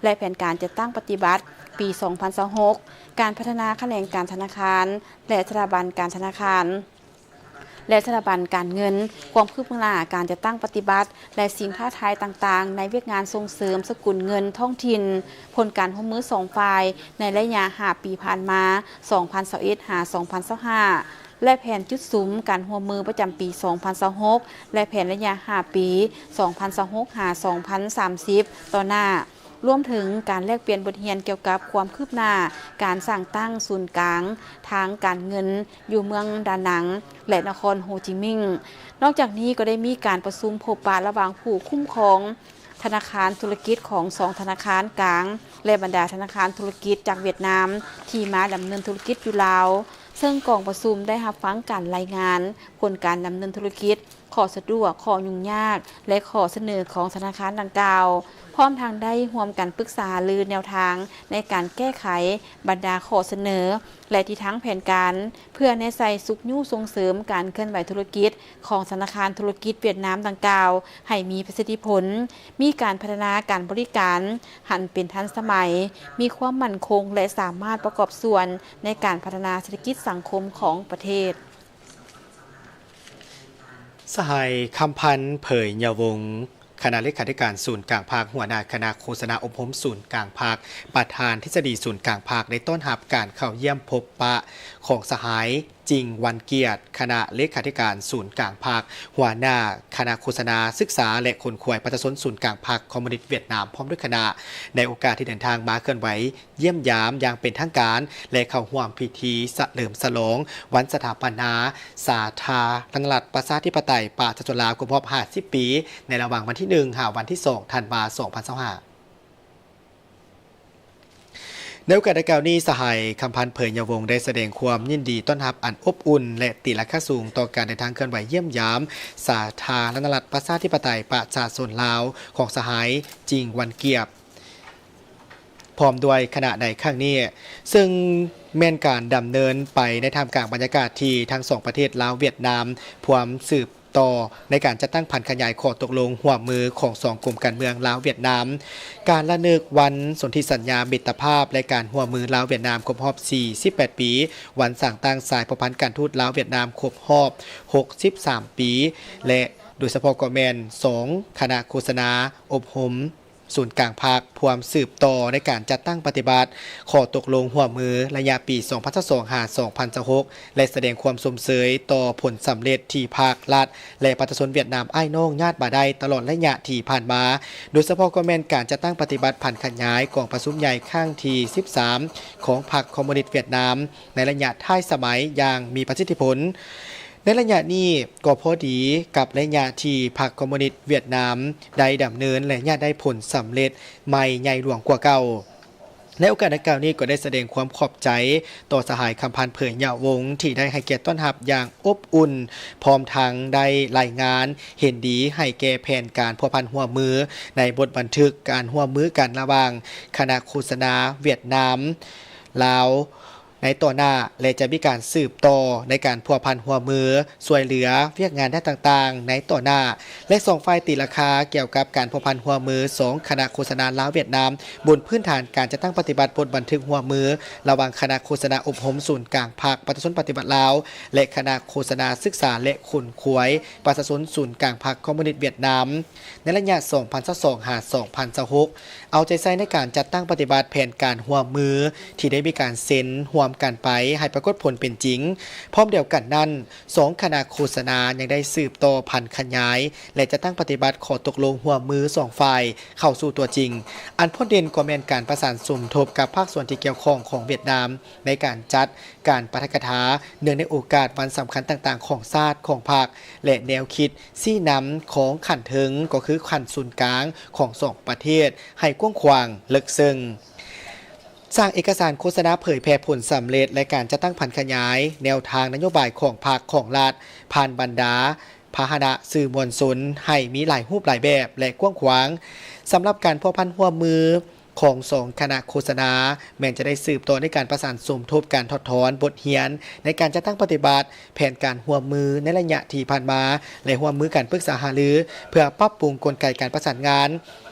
ແລະ ແຜນການຈັດຕັ້ງປະຕິບັດປີສອງພັນຊາວຫົກ, ການພັດທະນາຂະແໜງການທະນາຄານ ແລະ ສະຖາບັນການທະນາຄານ ແລະ ສະຖາບັນການເງິນ, ຄວາມຄືບໜ້າການຈັດຕັ້ງປະຕິບັດ ແລະ ສິ່ງທ້າທາຍຕ່າງໆ ໃນວຽກງານສົ່ງເສີມສະກຸນເງິນທ້ອງຖິ່ນ, ຜົນການຮ່ວມມືສອງຝ່າຍໃນໄລຍະຫ້າປີຜ່ານມາ ສອງພັນຊາວເອັດ ຫາ ສອງພັນຊາວຫ້າ ແລະ ແຜນຈຸດສຸມການຮ່ວມມືປະຈຳປີສອງພັນຊາວຫົກ ແລະ ແຜນໄລຍະຫ້າປີ ສອງພັນຊາວຫົກ ຫາ ສອງພັນສາມສິບ ຕໍ່ໜ້າ. ລວມເຖິງການແລກປ່ຽນບົດຮຽນກ່ຽວກັບຄວາມຄືບໜ້າການສ້າງຕັ້ງສູນກາງທາງການເງິນຢູ່ເມືອງດານັງ ແລະ ນະຄອນໂຮຈິມິງ. ນອກຈາກນີ້ກໍໄດ້ມີການປະຊຸມພົບປະລະຫວ່າງຜູ້ຄຸ້ມຄອງທະນາຄານທຸລະກິດຂອງສອງທະນາຄານກາງ ແລະ ບັນດາທະນາຄານທຸລະກິດຈາກຫວຽດນາມທີ່ມາດຳເນີນທຸລະກິດຢູ່ລາວ, ເຊິ່ງກອງປະຊຸມໄດ້ຮັບຟັງການລາຍງານຜົນການດຳເນີນທຸລະກິດ, ຂໍ້ສະດວກ, ຂໍ້ຫຍຸ້ງຍາກ ແລະ ຂໍ້ສະເໜີຂອງທະນາຄານດັ່ງກ່າວ, ພ້ອມທັງໄດ້ຮ່ວມກັນປຶກສາຫາລືແນວທາງໃນການແກ້ໄຂບັນດາຂໍ້ສະເໜີ ແລະ ທິດທາງແຜນການ ເພື່ອແນໃສ່ຊຸກຍູ້ສົ່ງເສີມການເຄື່ອນໄຫວທຸລະກິດຂອງທະນາຄານທຸລະກິດຫວຽດນາມດັ່ງກ່າວໃຫ້ມີປະສິດທິຜົນ, ມີການພັດທະນາການບໍລິການໃຫ້ເປັນທັນສະໄໝ, ມີຄວາມໝັ້ນຄົງ ແລະ ສາມາດປະກອບສ່ວນໃນການພັດທະນາເສດຖະກິດສັງຄົມຂອງປະເທດ. ສະຫາຍ ຄຳພັນ ເຜີຍຍະວົງ ຄະນະເລຂາທິການສູນກາງພັກ, ຫົວໜ້າຄະນະໂຄສະນາອົບຮົມສູນກາງພັກ, ປະທານທິດສະດີສູນກາງພັກ ໄດ້ຕ້ອນຮັບການເຂົ້າຢ້ຽມພົບປະຂອງສະຫາຍ ຈິງ ວັນກຽດ ຄະນະເລຂາທິການສູນກາງພັກ, ຫົວໜ້າຄະນະໂຄສະນາສຶກສາ ແລະ ຂົນຂວາຍປະຊາຊົນສູນກາງພັກຄອມມູນິດຫວຽດນາມ ພ້ອມດ້ວຍຄະນະ ໃນໂອກາດທີ່ເດີນທາງມາເຄື່ອນໄຫວຢ້ຽມຢາມຢ່າງເປັນທາງການ ແລະ ເຂົ້າຮ່ວມພິທີສະເຫຼີມສະຫຼອງວັນສະຖາປະນາສາທາລະນະລັດ ປະຊາທິປະໄຕ ປະຊາຊົນລາວ ຄົບຮອບຫ້າສິບປີ ໃນລະຫວ່າງວັນທີໜຶ່ງ ຫາວັນທີສອງ ທັນວາ ສອງພັນຊາວຫ້າ. ໃນໂອກາດດັ່ງກ່າວນີ້, ສະຫາຍ ຄຳພັນ ເຜີຍຍາວົງ ໄດ້ສະແດງຄວາມຍິນດີຕ້ອນຮັບອັນອົບອຸ່ນ ແລະ ຕີລາຄາສູງຕໍ່ການເດີນທາງເຄື່ອນໄຫວຢ້ຽມຢາມສາທາລະນະລັດ ປະຊາທິປະໄຕ ປະຊາຊົນລາວ ຂອງສະຫາຍ ຈິງ ວັນກຽດ ພ້ອມດ້ວຍຄະນະໃນຄັ້ງນີ້, ເຊິ່ງແມ່ນການດຳເນີນໄປໃນທ່າມກາງບັນຍາກາດທີ່ທັງສອງປະເທດລາວ-ຫວຽດນາມ ພວມສືບຕໍ່ໃນການຈັດຕັ້ງຜັນຂະຫຍາຍຂໍ້ຕົກລົງຮ່ວມມືຂອງສອງກົມການເມືອງລາວ-ຫວຽດນາມ, ການລະນຶກວັນສົນທິສັນຍາມິດຕະພາບ ແລະ ການຮ່ວມມືລາວ-ຫວຽດນາມຄົບຮອບສີ່ສິບແປດປີ, ວັນສ້າງຕັ້ງສາຍພົວພັນການທູດລາວ-ຫວຽດນາມຄົບຮອບຫົກສິບສາມປີ ແລະ ໂດຍສະເພາະກໍແມ່ນສອງຄະນະໂຄສະນາອົບຮົມ ສູນກາງພັກ ພວມສືບຕໍ່ໃນການຈັດຕັ້ງປະຕິບັດຂໍ້ຕົກລົງຮ່ວມມືໄລຍະປີສອງພັນຊາວສອງ ຫາ ສອງພັນຊາວຫົກ ແລະ ສະແດງຄວາມຊົມເຊີຍຕໍ່ຜົນສຳເລັດທີ່ພັກ, ລັດ ແລະ ປະຊາຊົນຫວຽດນາມອ້າຍນ້ອງຍາດມາໄດ້ຕະຫຼອດໄລຍະທີ່ຜ່ານມາ, ໂດຍສະເພາະກໍແມ່ນການຈັດຕັ້ງປະຕິບັດຜັນຂະຫຍາຍກອງປະຊຸມໃຫຍ່ຄັ້ງທີສິບສາມ ຂອງພັກຄອມມູນິດຫວຽດນາມ ໃນໄລຍະທ້າຍສະໄໝຢ່າງມີປະສິດທິຜົນ. ໃນໄລຍະນີ້ກໍພໍດີກັບໄລຍະທີ່ພັກຄອມມູນິດຫວຽດນາມໄດ້ດຳເນີນ ແລະ ຍາດໄດ້ຜົນສຳເລັດໃໝ່ໃຫຍ່ຫຼວງກວ່າເກົ່າ. ໃນໂອກາດດັ່ງກ່າວນີ້ກໍໄດ້ສະແດງຄວາມຂອບໃຈຕໍ່ສະຫາຍ ຄຳພັນ ເຜີຍຍະວົງ ທີ່ໄດ້ໃຫ້ກຽດຕ້ອນຮັບຢ່າງອົບອຸ່ນ, ພ້ອມທັງໄດ້ລາຍງານເຫັນດີໃຫ້ແກ່ແຜນການພົວພັນຮ່ວມມືໃນບົດບັນທຶກການຮ່ວມມືກັນລະຫວ່າງຄະນະໂຄສະນາຫວຽດນາມ ລາວ ໃນຕໍ່ໜ້າ ແລະ ຈະມີການສືບຕໍ່ໃນການພົວພັນຮ່ວມມື ຊ່ວຍເຫຼືອວຽກງານດ້ານຕ່າງໆໃນຕໍ່ໜ້າ ແລະ ສອງຝ່າຍຕີລາຄາກ່ຽວກັບການພົວພັນຮ່ວມມືສອງຄະນະໂຄສະນາລາວ-ຫວຽດນາມ ບົນພື້ນຖານການຈັດຕັ້ງປະຕິບັດບົດບັນທຶກຮ່ວມມືລະຫວ່າງຄະນະໂຄສະນາອົບຮົມສູນກາງພັກປະຊາຊົນປະຕິວັດລາວ ແລະ ຄະນະໂຄສະນາສຶກສາ ແລະ ຂົນຂວາຍປະຊາຊົນສູນກາງພັກຄອມມູນິດຫວຽດນາມ ໃນໄລຍະສອງພັນຊາວສອງ ຫາ ສອງພັນຊາວຫົກ ເອົາໃຈໃສ່ໃນການຈັດຕັ້ງປະຕິບັດແຜນການຮ່ວມມືທີ່ໄດ້ມີການເຊັນຮ່ວມກັນໄປໃຫ້ປາກົດຜົນເປັນຈິງ. ພ້ອມດຽວກັນນັ້ນ, ສອງຄະນະໂຄສະນາຍັງໄດ້ສືບຕໍ່ຜັນຂະຫຍາຍ ແລະ ຈັດຕັ້ງປະຕິບັດຂໍ້ຕົກລົງຮ່ວມມືສອງຝ່າຍເຂົ້າສູ່ຕົວຈິງ. ອັນໂດດເດັ່ນກໍແມ່ນການປະສານສົມທົບກັບພາກສ່ວນທີ່ກ່ຽວຂ້ອງຂອງຫວຽດນາມ ໃນການຈັດການປາຖະກະຖາ ເນື່ອງໃນໂອກາດວັນສຳຄັນຕ່າງໆຂອງຊາດ, ຂອງພັກ ແລະ ແນວຄິດຊີ້ນຳຂອງຂັ້ນເທິງ ກໍຄືຂັ້ນສູນກາງຂອງສອງປະເທດ ໃຫ້ກວ້າງຂວາງເລິກເຊິ່ງ. ສ້າງເອກະສານໂຄສະນາເຜີຍແຜ່ຜົນສຳເລັດ ແລະ ການຈັດຕັ້ງຜັນຂະຫຍາຍແນວທາງນະໂຍບາຍຂອງພັກ, ຂອງລັດ ຜ່ານບັນດາພາຫະນະສື່ມວນຊົນ ໃຫ້ມີຫຼາຍຮູບຫຼາຍແບບ ແລະ ກວ້າງຂວາງ. ສຳລັບການພົວພັນຮ່ວມມື ຂອງສອງຄະນະໂຄສະນາ ແມ່ນຈະໄດ້ສືບຕໍ່ໃນການປະສານສົມທົບການຖອດຖອນບົດຮຽນໃນການຈັດຕັ້ງປະຕິບັດແຜນການຮ່ວມມືໃນໄລຍະທີ່ຜ່ານມາ ແລະ ຮ່ວມມືກັນປຶກສາຫາລືເພື່ອປັບປຸງກົນໄກການປະສານງານ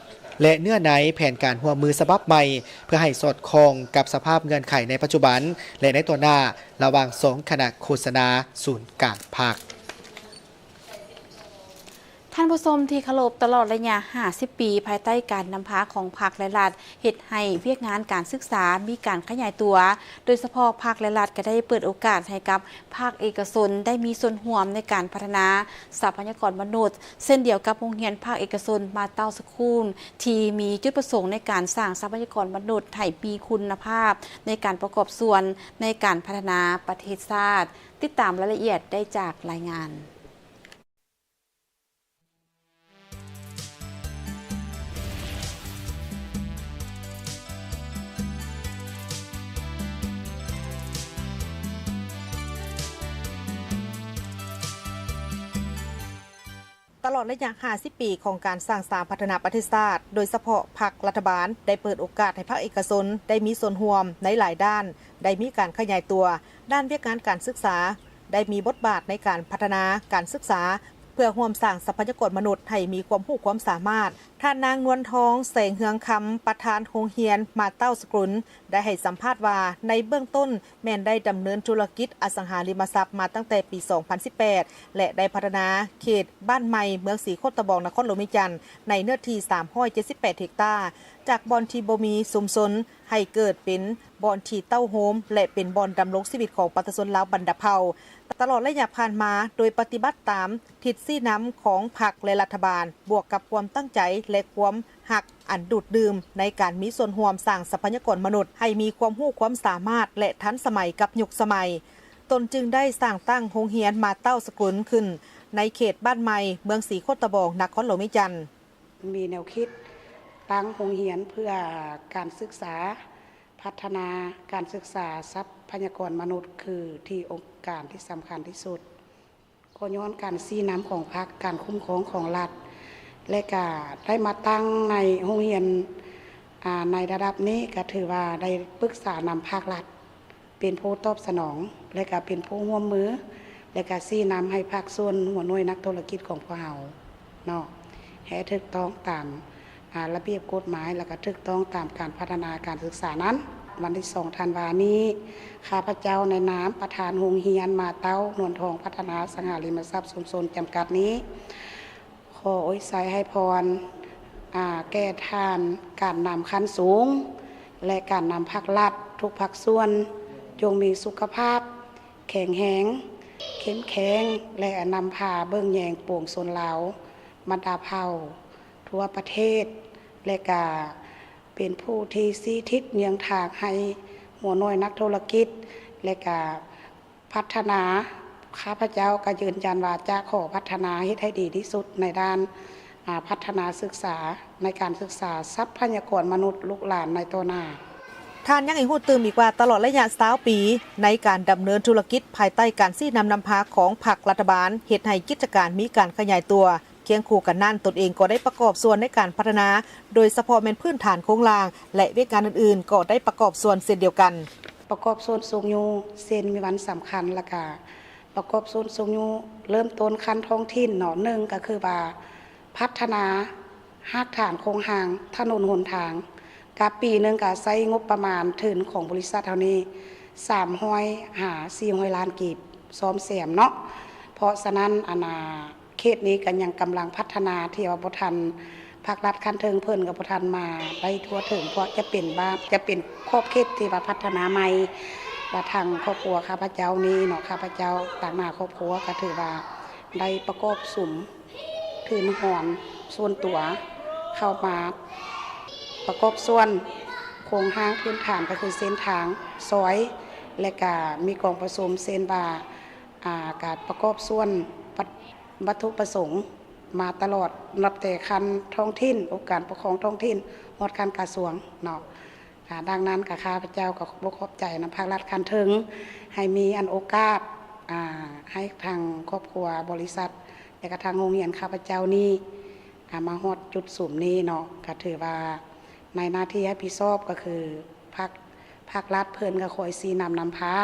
ແລະ ເນື້ອໃນແຜນການຮ່ວມມືສະບັບໃໝ່ ເພື່ອໃຫ້ສອດຄ່ອງກັບສະພາບເງື່ອນໄຂໃນປັດຈຸບັນ ແລະ ໃນຕໍ່ໜ້າ ລະຫວ່າງສອງຄະນະໂຄສະນາສູນກາງພັກ. ທ່ານຜູ້ຊົມທີ່ເຄົາລົບ, ຕະຫຼອດໄລຍະຫ້າສິບປີ ພາຍໃຕ້ການນຳພາຂອງພັກ ແລະ ລັດ ເຮັດໃຫ້ວຽກງານການສຶກສາມີການຂະຫຍາຍຕົວ, ໂດຍສະເພາະພັກ ແລະ ລັດ ກໍໄດ້ເປີດໂອກາດໃຫ້ກັບພາກເອກະຊົນໄດ້ມີສ່ວນຮ່ວມໃນການພັດທະນາຊັບພະຍາກອນມະນຸດ, ເຊັ່ນດຽວກັບໂຮງຮຽນພາກເອກະຊົນ Master School ທີ່ມີຈຸດປະສົງໃນການສ້າງຊັບພະຍາກອນມະນຸດໃຫ້ມີຄຸນນະພາບໃນການປະກອບສ່ວນໃນການພັດທະນາປະເທດຊາດ. ຕິດຕາມລາຍລະອຽດໄດ້ຈາກລາຍງານ. ຕະຫຼອດໄລຍະຫ້າສິບປີຂອງການສ້າງສາພັດທະນາປະເທດຊາດ, ໂດຍສະເພາະພັກລັດຖະບານໄດ້ເປີດໂອກາດໃຫ້ພາກເອກະຊົນໄດ້ມີສ່ວນຮ່ວມໃນຫຼາຍດ້ານ, ໄດ້ມີການຂະຫຍາຍຕົວດ້ານວຽກງານການສຶກສາ, ໄດ້ມີບົດບາດໃນການພັດທະນາການສຶກສາ ເພື່ອຮ່ວມສ້າງຊັບພະຍາກອນມະນຸດໃຫ້ມີຄວາມຮູ້ຄວາມສາມາດ. ທ່ານນາງ ນວນທອງ ແສງເຮືອງຄຳ ປະທານໂຮງຮຽນມາເຕົ້າສະກຸນ ໄດ້ໃຫ້ສຳພາດວ່າ ໃນເບື້ອງຕົ້ນແມ່ນໄດ້ດຳເນີນທຸລະກິດອະສັງຫາລິມະຊັບມາຕັ້ງແຕ່ປີສອງພັນສິບແປດ ແລະ ໄດ້ພັດທະນາເຂດບ້ານໃໝ່ ເມືອງສີໂຄດຕະບອງ ນະຄອນຫຼວງວຽງຈັນ ໃນເນື້ອທີ່ສາມຮ້ອຍເຈັດສິບແປດເຮັກຕາ, ຈາກບ່ອນທີ່ບໍ່ມີຊຸມຊົນ ໃຫ້ເກີດເປັນບ່ອນທີ່ເຕົ້າໂຮມ ແລະ ເປັນບ່ອນດຳລົງຊີວິດຂອງປະຊາຊົນລາວບັນດາເຜົ່າ. ຕະຫຼອດໄລຍະຜ່ານມາ, ໂດຍປະຕິບັດຕາມທິດຊີ້ນຳຂອງພັກ ແລະ ລັດຖະບານ, ບວກກັບຄວາມຕັ້ງໃຈ ແລະ ຄວາມຮັກອັນດູດດື່ມໃນການມີສ່ວນຮ່ວມສ້າງຊັບພະຍາກອນມະນຸດໃຫ້ມີຄວາມຮູ້ຄວາມສາມາດ ແລະ ທັນສະໄໝກັບຍຸກສະໄໝ, ຕົນຈຶ່ງໄດ້ສ້າງຕັ້ງໂຮງຮຽນມາເຕົ້າສະກຸນຂຶ້ນໃນເຂດບ້ານໃໝ່ ເມືອງສີໂຄດຕະບອງ ນະຄອນຫຼວງວຽງຈັນ. ມີແນວຄິດຕັ້ງໂຮງຮຽນເພື່ອການສຶກສາ ພັດທະນາການສຶກສາຊັບພະຍາກອນມະນຸດ ຄືທີ່ອົງການທີ່ສຳຄັນທີ່ສຸດ ກໍຍ້ອນການຊີ້ນຳຂອງພັກ ການຄຸ້ມຄອງຂອງລັດ ແລະ ກະໄດ້ມາຕັ້ງໃນໂຮງຮຽນ ອາ ໃນລະດັບນີ້ ກະຖືວ່າໄດ້ປຶກສານຳພາກລັດ ເປັນຜູ້ຕອບສະໜອງ ແລະກະເປັນຜູ້ຮ່ວມມື ແລະກະຊີ້ນຳໃຫ້ພາກສ່ວນຫົວໜ່ວຍນັກທຸລະກິດຂອງພວກເຮົາເນາະ ໃຫ້ຖືກຕ້ອງຕາມ ອາ ລະບຽບກົດໝາຍ ແລະກະຖືກຕ້ອງຕາມການພັດທະນາການສຶກສານັ້ນ. ວັນທີສອງທັນວານີ້ ຂ້າພະເຈົ້າໃນນາມປະທານໂຮງຮຽນມາເຕົ້າ ນວນທອງພັດທະນາອະສັງຫາລິມະຊັບຊຸມຊົນຈຳກັດນີ້ ຂໍອວຍໄຊໃຫ້ພອນ ອາ ແກ່ທ່ານການນຳຂັ້ນສູງ ແລະ ການນຳພັກລັດທຸກພາກສ່ວນ ຈົ່ງມີສຸຂະພາບແຂງແຮງ ເຂັ້ມແຂງ ແລະ ນຳພາເບິ່ງແຍງປວງຊົນລາວບັນດາເຜົ່າທົ່ວປະເທດ ແລະ ກະເປັນຜູ້ທີ່ຊີ້ທິດເຍືອງທາງໃຫ້ຫົວໜ່ວຍນັກທຸລະກິດ ແລະ ກະ ພັດທະນາ, ຂ້າພະເຈົ້າກໍຢືນຢັນວ່າຈະຂໍພັດທະນາເຮັດໃຫ້ດີທີ່ສຸດໃນດ້ານ ອາ ພັດທະນາສຶກສາ, ໃນການສຶກສາຊັບພະຍາກອນມະນຸດລູກຫຼານໃນຕໍ່ໜ້າ. ທ່ານຍັງໃຫ້ຮູ້ຕື່ມອີກວ່າ ຕະຫຼອດໄລຍະຊາວປີໃນການດຳເນີນທຸລະກິດພາຍໃຕ້ການຊີ້ນຳນຳພາຂອງພັກລັດຖະບານ ເຮັດໃຫ້ກິດຈະການມີການຂະຫຍາຍຕົວ. ຄຽງຄູ່ກັນນັ້ນ, ຕົນເອງກໍໄດ້ປະກອບສ່ວນໃນການພັດທະນາ, ໂດຍສະເພາະແມ່ນພື້ນຖານໂຄງລ່າງ ແລະ ວຽກງານອື່ນໆ ກໍໄດ້ປະກອບສ່ວນເຊັ່ນດຽວກັນ. ປະກອບສ່ວນຊຸກຍູ້ ເຊັ່ນ ມີວັນສຳຄັນ ແລ້ວກະປະກອບສ່ວນຊຸກຍູ້ ເລີ່ມຕົ້ນຂັ້ນທ້ອງຖິ່ນເນາະ, ໜຶ່ງກໍຄືວ່າພັດທະນາຮາກຖານໂຄງຮ່າງຖະໜົນຫົນທາງ, ກະປີໜຶ່ງກະໃຊ້ງົບປະມານທຶນຂອງບໍລິສັດເຮົານີ້ ສາມຮ້ອຍຫາສີ່ຮ້ອຍລ້ານກີບ ສ້ອມແຊມເນາະ. ເພາະສະນັ້ນ ອັນນ່າ ເຂດນີ້ກໍຍັງກຳລັງພັດທະນາ ທີ່ວ່າບໍ່ທັນ ພາກລັດຂັ້ນເທິງເພິ່ນກໍບໍ່ທັນມາໄດ້ທົ່ວເຖິງ ເພາະຈະເປັນບ້ານ ຈະເປັນຂອບເຂດທີ່ວ່າພັດທະນາໃໝ່. ວ່າທາງຄອບຄົວຂ້າພະເຈົ້ານີ້ເນາະ, ຂ້າພະເຈົ້າຕາງໜ້າຄອບຄົວກໍຖືວ່າໄດ້ປະກອບສຸມທຶນຮອນສ່ວນຕົວ ເຂົ້າມາປະກອບສ່ວນໂຄງຮ່າງພື້ນຖານ ກໍຄືເສັ້ນທາງ, ຊອຍ ແລະກະມີກອງປະຊຸມ ເຊັ່ນວ່າ ອາ ການປະກອບສ່ວນວັດ ວັດຖຸປະສົງມາຕະຫຼອດ ນັບແຕ່ຂັ້ນທ້ອງຖິ່ນ, ອົງການປົກຄອງທ້ອງຖິ່ນ ຮອດຂັ້ນກະຊວງເນາະ. ອາ ດັ່ງນັ້ນກະຂ້າພະເຈົ້າກໍຂໍຂອບໃຈນຳພາກລັດຂັ້ນເທິງ ໃຫ້ມີອັນໂອກາດ ອາ ໃຫ້ທາງຄອບຄົວບໍລິສັດ ແລະກະທາງໂຮງຮຽນຂ້າພະເຈົ້ານີ້ ອາ ມາຮອດຈຸດສຸມນີ້ເນາະ. ກະຖືວ່າໃນໜ້າທີ່ຮັບຜິດຊອບກໍຄືພາກ ພາກລັດເພິ່ນກໍຄອຍຊີ້ນຳນຳພາ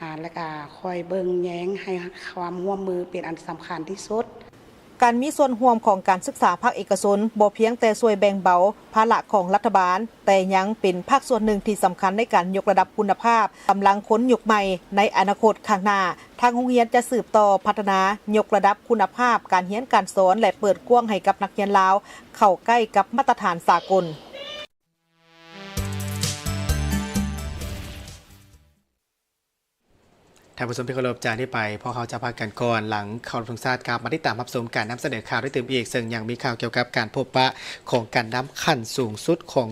ອາ ແລະກະຄອຍເບິ່ງແຍງໃຫ້ຄວາມຮ່ວມມືເປັນອັນສຳຄັນທີ່ສຸດ. ການມີສ່ວນຮ່ວມຂອງການສຶກສາພາກເອກະຊົນ ບໍ່ພຽງແຕ່ຊ່ວຍແບ່ງເບົາພາລະຂອງລັດຖະບານ, ແຕ່ຍັງເປັນພາກສ່ວນໜຶ່ງທີ່ສຳຄັນໃນການຍົກລະດັບຄຸນນະພາບກຳລັງຄົນຍຸກໃໝ່ໃນອະນາຄົດຂ້າງໜ້າ. ທາງໂຮງຮຽນຈະສືບຕໍ່ພັດທະນາ, ຍົກລະດັບຄຸນນະພາບການຮຽນການສອນ ແລະ ເປີດກວ້າງໃຫ້ກັບນັກຮຽນລາວເຂົ້າໃກ້ກັບມາດຕະຖານສາກົນ. ທ່ານຜູ້ຊົມທີ່ເຄົາລົບ, ຈາກນີ້ໄປ ພວກເຮົາຈະພັກກັນກ່ອນ, ຫຼັງເຄົາລົບທຸງຊາດ ກັບມາຕິດຕາມຮັບຊົມການນຳສະເໜີຂ່າວໄດ້ຕື່ມອີກ, ເຊິ່ງຍັງມີຂ່າວກ່ຽວກັບການພົບປະຂອງການນຳຂັ້ນສູງສຸດຂອງ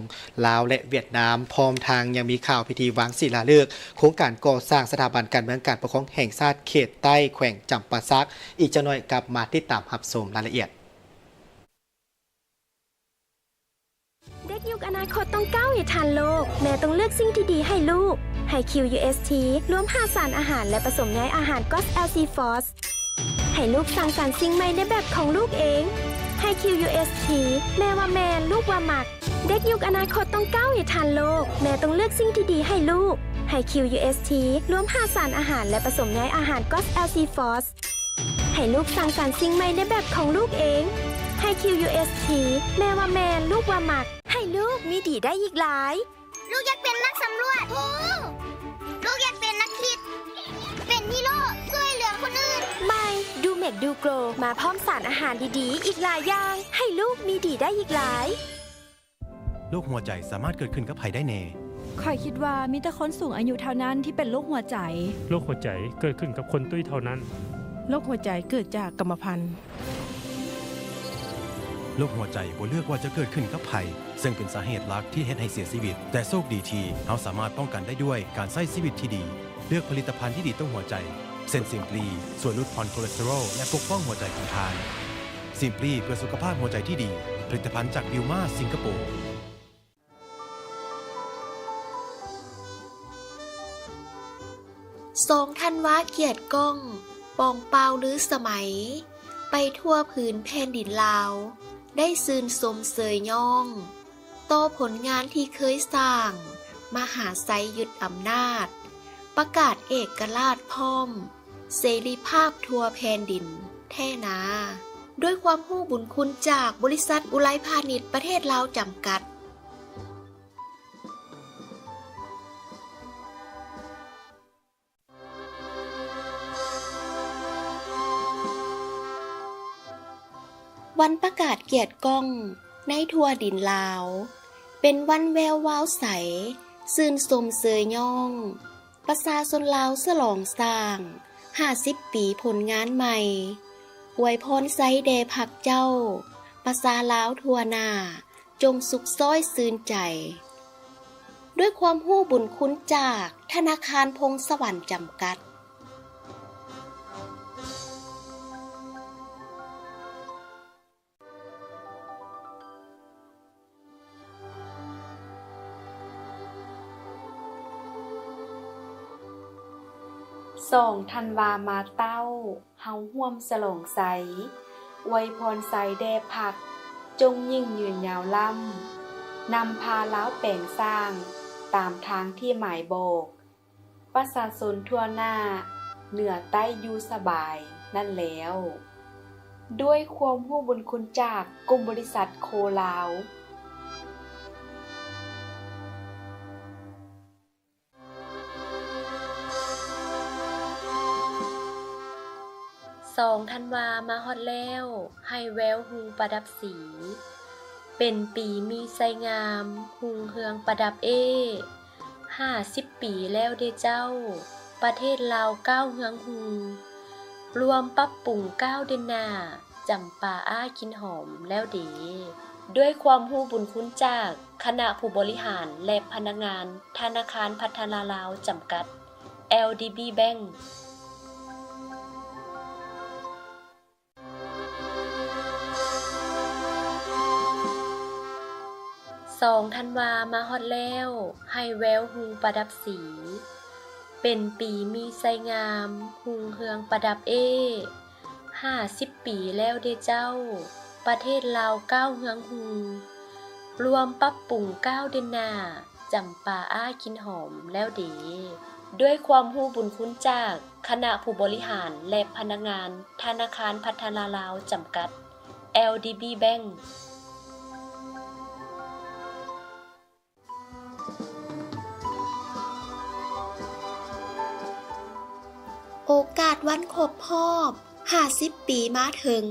ລາວ ແລະ ຫວຽດນາມ, ພ້ອມທັງຍັງມີຂ່າວພິທີວາງສີລາເລີກໂຄງການກໍ່ສ້າງສະຖາບັນການເມືອງການປົກຄອງແຫ່ງຊາດເຂດໃຕ້ ແຂວງຈຳປາສັກ. ອີກຈັກໜ້ອຍກັບມາຕິດຕາມຮັບຊົມລາຍລະອຽດ. ເດັກຍຸກອະນາຄົດຕ້ອງກ້າວໃຫ້ທັນໂລກ, ແມ່ຕ້ອງເລືອກສິ່ງທີ່ດີໃຫ້ລູກ. ໄຮຄິວ ຢູເອສທີ ລວມຫ້າສານອາຫານ ແລະ ປະສົມໃຍອາຫານກອສ ແອລ ຊີ ຟອສ ໃຫ້ລູກສ້າງສັນສິ່ງໃໝ່ໃນແບບຂອງລູກເອງ. ໄຮຄິວ ຢູເອສທີ ແມ່ວ່າແມ່ນ, ລູກວ່າມັກ. ເດັກຍຸກອະນາຄົດຕ້ອງກ້າວໃຫ້ທັນໂລກ, ແມ່ຕ້ອງເລືອກສິ່ງທີ່ດີໃຫ້ລູກ. ໄຮຄິວ ຢູເອສທີ ລວມຫ້າສານອາຫານ ແລະ ປະສົມໃຍອາຫານກອສ ແອລ ຊີ ຟອສ ໃຫ້ລູກສ້າງສັນສິ່ງໃໝ່ໃນແບບຂອງລູກເອງ. ໃຫ້ ຄິວ ຢູ ເອສ ທີ ແມ່ວ່າແມ່ນ, ລູກວ່າມັກ. ໃຫ້ລູກມີດີໄດ້ອີກຫຼາຍ. ລູກຢາກເປັນນັກສຳຫຼວດ. ໂອ້! ລູກຢາກເປັນນັກຄິດ, ເປັນຮີໂຣ, ຊ່ວຍເຫຼືອຄົນອື່ນ. ໃໝ່ ດູເມັກດູໂກຣ ມາພ້ອມສານອາຫານດີໆອີກຫຼາຍຢ່າງ. ໃຫ້ລູກມີດີໄດ້ອີກຫຼາຍ. ໂລກຫົວໃຈສາມາດເກີດຂຶ້ນກັບໃຜໄດ້ແດ່? ຂ້ອຍຄິດວ່າມີແຕ່ຄົນສູງອາຍຸເທົ່ານັ້ນທີ່ເປັນໂລກຫົວໃຈ. ໂລກຫົວໃຈເກີດຂຶ້ນກັບຄົນຕຸ້ຍເທົ່ານັ້ນ. ໂລກຫົວໃຈເກີດຈາກກຳມະພັນ. ໂລກຫົວໃຈບໍ່ເລືອກວ່າຈະເກີດຂຶ້ນກັບໃຜ, ເຊິ່ງເປັນສາເຫດຫຼັກທີ່ເຮັດໃຫ້ເສຍຊີວິດ. ແຕ່ໂຊກດີທີ່ເຮົາສາມາດປ້ອງກັນໄດ້ດ້ວຍການໃຊ້ຊີວິດທີ່ດີ. ເລືອກຜະລິດຕະພັນທີ່ດີຕໍ່ຫົວໃຈ, ເຊັ່ນ ຊິມພລີ ຊ່ວຍຫຼຸດຜ່ອນໂຄເລສເຕີໂຣ ແລະ ປົກປ້ອງຫົວໃຈຂອງທ່ານ. ຊິມພລີ ເພື່ອສຸຂະພາບຫົວໃຈທີ່ດີ, ຜະລິດຕະພັນຈາກບິວມາ ສິງກະໂປ. ສອງ ທັນວາ ກຽດກ້ອງ ປອງ ປາວ ລືສະໄໝ ໄປທົ່ວຜືນແຜ່ນດິນລາວ ໄດ້ຊື່ນຊົມເຊີຍຍ້ອງ ຕໍ່ຜົນງານທີ່ເຄີຍສ້າງ ມະຫາໄຊຍຶດອຳນາດ, ປະກາດເອກະລາດພ້ອມເສລີພາບທົ່ວແຜ່ນດິນແທ້ນາ. ດ້ວຍຄວາມຮູ້ບຸນຄຸນຈາກບໍລິສັດອຸໄລພານິດປະເທດລາວຈຳກັດ. ວັນປະກາດກຽດກ້ອງໃນທົ່ວດິນລາວ ເປັນວັນແວວວາວໃສ, ຊື່ນຊົມເຊີຍຍ້ອງ ປະຊາຊົນລາວສະຫຼອງສ້າງຫ້າສິບປີຜົນງານໃໝ່, ອວຍພອນໄຊແດ່ພັກເຈົ້າ, ປະຊາລາວທົ່ວໜ້າ ຈົ່ງສຸກຊ້ອຍຊື່ນໃຈ. ດ້ວຍຄວາມຮູ້ບຸນຄຸນຈາກທະນາຄານພົງສະຫວັນຈຳກັດ. ສອງ ທັນວາ ມາເຕົ້າ. ເຮົາຮ່ວມສະຫຼອງໄຊ, ອວຍພອນໄຊແດ່ພັກ, ຈົ່ງຍິ່ງຍືນຍາວລ້ຳ, ນຳພາລາວແປງສ້າງຕາມທາງທີ່ໝາຍບອກ, ປະຊາຊົນທົ່ວໜ້າເໜືອໃຕ້ຢູ່ສະບາຍນັ້ນແລ້ວ. ດ້ວຍຄວາມຮູ້ບຸນຄຸນຈາກກຸ່ມບໍລິສັດໂຄລາວ. ສອງ ທັນວາ ມາຮອດແລ້ວ, ໃຫ້ແວວຮຸ່ງປະດັບສີ, ເປັນປີມີໄຊງາມ, ຮຸ່ງເຮືອງປະດັບເອ້. ຫ້າສິບປີແລ້ວເດເຈົ້າ, ປະເທດລາວກ້າວເຮືອງຮຸ່ງ, ລວມປັບປຸງກ້າວເດີນໜ້າ, ຈຳປາອ້າກິ່ນຫອມແລ້ວເດ. ດ້ວຍຄວາມຮູ້ບຸນຄຸນຈາກຄະນະຜູ້ບໍລິຫານ ແລະ ພະນັກງານທະນາຄານພັດທະນາລາວຈຳກັດ ແອລດີບີ ແບັງ. ສອງ ທັນວາ ມາຮອດແລ້ວ, ໃຫ້ແວວຮຸ່ງປະດັບສີ, ເປັນປີມີໄຊງາມ, ຮຸ່ງເຮືອງປະດັບເອ້. ຫ້າສິບປີແລ້ວເດເຈົ້າ, ປະເທດລາວກ້າວເຮືອງຮຸ່ງ, ລວມປັບປຸງກ້າວເດີນໜ້າ, ຈຳປາອ້າກິ່ນຫອມແລ້ວເດ. ດ້ວຍຄວາມຮູ້ບຸນຄຸນຈາກຄະນະຜູ້ບໍລິຫານ ແລະ ພະນັກງານທະນາຄານພັດທະນາລາວຈຳກັດ ແອລດີບີ ແບັງ. ໂອກາດວັນຄົບຮອບຫ້າສິບປີມາເຖິງ,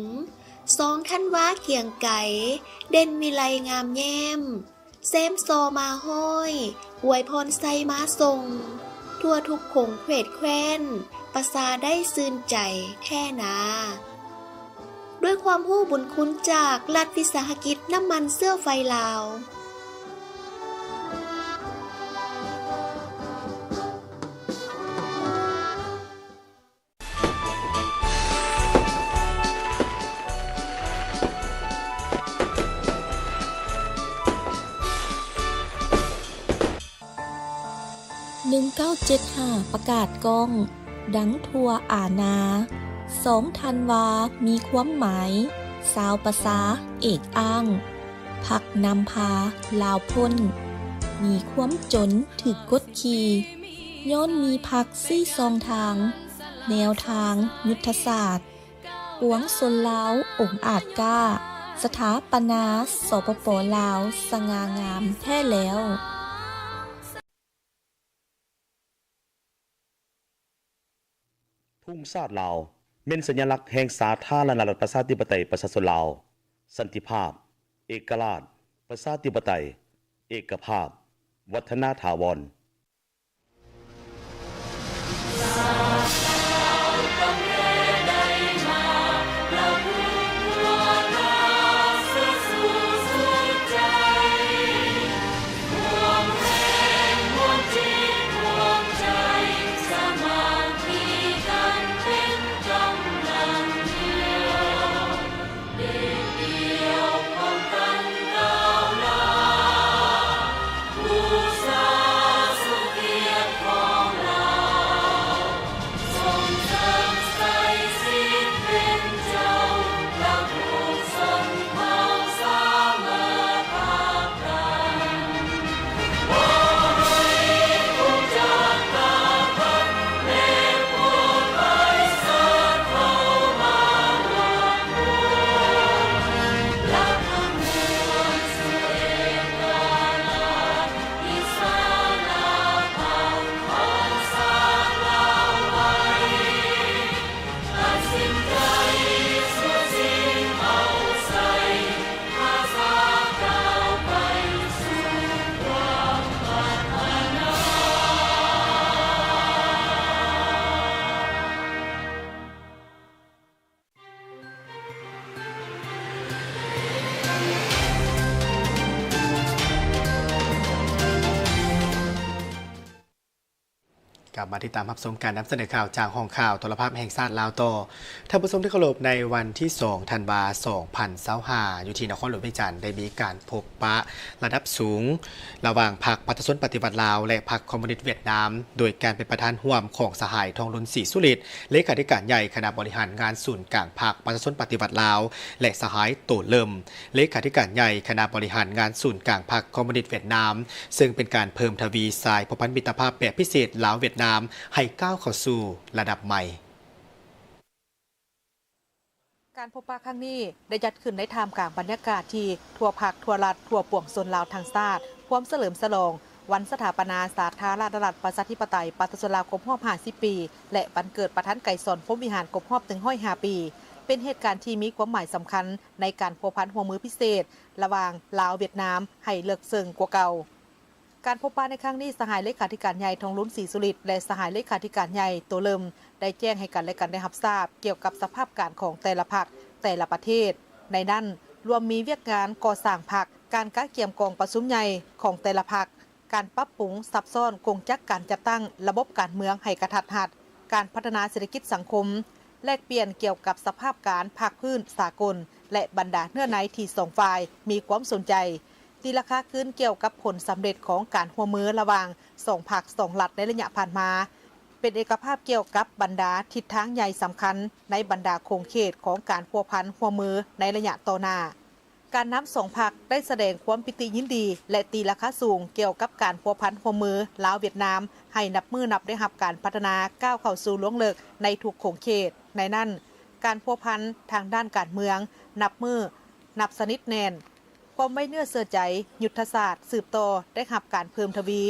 ສອງ ທັນວາ ກຽງໄກ ເດັ່ນວິໄລງາມແຍ້ມ, ແຊມຊໍມາຮ້ອຍ, ອວຍພອນໄຊມາສົ່ງ, ທົ່ວທຸກຂົງເຂວດແຄວ້ນ, ປະຊາໄດ້ຊື່ນໃຈແທ້ນາ. ດ້ວຍຄວາມຮູ້ບຸນຄຸນຈາກລັດວິສາຫະກິດນ້ຳມັນເຊື້ອໄຟລາວ. ໜຶ່ງເກົ້າເຈັດຫ້າ ປະກາດກ້ອງ ດັງທົ່ວອານາ. ສອງ ທັນວາ ມີຄວາມໝາຍ ຊາວປະຊາເອກອ້າງ, ພັກນຳພາລາວພົ້ນ ໜີຄວາມຈົນຖືກກົດຂີ່, ຍ້ອນມີພັກຊີ້ຊ່ອງທາງ, ແນວທາງຍຸດທະສາດ, ປວງຊົນລາວອົງອາດກ້າ ສະຖາປະນາ ສປປ ລາວ ສະຫງ່າງາມແທ້ແລ້ວ. ທຸງຊາດລາວ ແມ່ນສັນຍະລັກແຫ່ງສາທາລະນະລັດ ປະຊາທິປະໄຕ ປະຊາຊົນລາວ, ສັນຕິພາບ, ເອກະລາດ, ປະຊາທິປະໄຕ, ເອກະພາບ, ວັດທະນາຖາວອນ. ກັບມາຕິດຕາມຮັບຊົມການນຳສະເໜີຂ່າວຈາກຫ້ອງຂ່າວໂທລະພາບແຫ່ງຊາດລາວຕໍ່. ທ່ານຜູ້ຊົມທີ່ເຄົາລົບ, ໃນວັນທີສອງ ທັນວາ ສອງພັນຊາວຫ້າ ຢູ່ທີ່ນະຄອນຫຼວງວຽງຈັນ ໄດ້ມີການພົບປະລະດັບສູງ ລະຫວ່າງພັກປະຊາຊົນປະຕິວັດລາວ ແລະ ພັກຄອມມູນິດຫວຽດນາມ, ໂດຍການເປັນປະທານຮ່ວມຂອງສະຫາຍ ທອງລຸນ ສີສຸລິດ ເລຂາທິການໃຫຍ່ຄະນະບໍລິຫານງານສູນກາງພັກປະຊາຊົນປະຕິວັດລາວ ແລະ ສະຫາຍ ໂຕເລີມ ເລຂາທິການໃຫຍ່ຄະນະບໍລິຫານງານສູນກາງພັກຄອມມູນິດຫວຽດນາມ, ເຊິ່ງເປັນການເພີ່ມທະວີສາຍພົວພັນມິດຕະພາບແບບພິເສດລາວ-ຫວຽດນາມ ໃຫ້ກ້າວເຂົ້າສູ່ລະດັບໃໝ່. ການພົບປະຄັ້ງນີ້ໄດ້ຈັດຂຶ້ນໃນທ່າມກາງບັນຍາກາດທີ່ທົ່ວພັກ, ທົ່ວລັດ, ທົ່ວປວງຊົນລາວທັງຊາດ ພວມສະເຫຼີມສະຫຼອງວັນສະຖາປະນາສາທາລະນະລັດ ປະຊາທິປະໄຕ ປະຊາຊົນລາວ ຄົບຮອບຫ້າສິບປີ ແລະ ວັນເກີດປະທານໄກສອນ ພົມວິຫານ ຄົບຮອບໜຶ່ງຮ້ອຍຫ້າປີ, ເປັນເຫດການທີ່ມີຄວາມໝາຍສຳຄັນໃນການພົວພັນຮ່ວມມືພິເສດລະຫວ່າງລາວ-ຫວຽດນາມໃຫ້ເລິກເຊິ່ງກວ່າເກົ່າ. ການພົບປະໃນຄັ້ງນີ້, ສະຫາຍເລຂາທິການໃຫຍ່ ທອງລຸນ ສີສຸລິດ ແລະ ສະຫາຍເລຂາທິການໃຫຍ່ ໂຕເລີມ ໄດ້ແຈ້ງໃຫ້ກັນ ແລະ ກັນໄດ້ຮັບຊາບກ່ຽວກັບສະພາບການຂອງແຕ່ລະພັກ, ແຕ່ລະປະເທດ. ໃນນັ້ນລວມມີວຽກງານກໍ່ສ້າງພັກ, ການກະກຽມກອງປະຊຸມໃຫຍ່ຂອງແຕ່ລະພັກ, ການປັບປຸງຊັບຊ້ອນກົງຈັກການຈັດຕັ້ງລະບົບການເມືອງໃຫ້ກະທັດຮັດ, ການພັດທະນາເສດຖະກິດສັງຄົມ, ແລກປ່ຽນກ່ຽວກັບສະພາບການພາກພື້ນສາກົນ ແລະ ບັນດາເນື້ອໃນທີ່ສອງຝ່າຍມີຄວາມສົນໃຈ. ຕີລາຄາຄືນກ່ຽວກັບຜົນສຳເລັດຂອງການຮ່ວມມືລະຫວ່າງສອງພັກສອງລັດໃນໄລຍະຜ່ານມາ, ເປັນເອກະພາບກ່ຽວກັບບັນດາທິດທາງໃຫຍ່ສຳຄັນໃນບັນດາຂົງເຂດຂອງການພົວພັນຮ່ວມມືໃນໄລຍະຕໍ່ໜ້າ. ການນຳສອງພັກໄດ້ສະແດງຄວາມປີຕິຍິນດີ ແລະ ຕີລາຄາສູງກ່ຽວກັບການພົວພັນຮ່ວມມືລາວ-ຫວຽດນາມ ໃຫ້ນັບມື້ນັບໄດ້ຮັບການພັດທະນາ ກ້າວເຂົ້າສູ່ລວງເລິກໃນທຸກຂົງເຂດ. ໃນນັ້ນ, ການພົວພັນທາງດ້ານການເມືອງ ນັບມື້ນັບສະໜິດແໜ້ນ. ຄວາມໄວ້ເນື້ອເຊື່ອໃຈ, ຍຸດທະສາດສືບຕໍ່ໄດ້ຮັບການເພີ່ມທະວີ,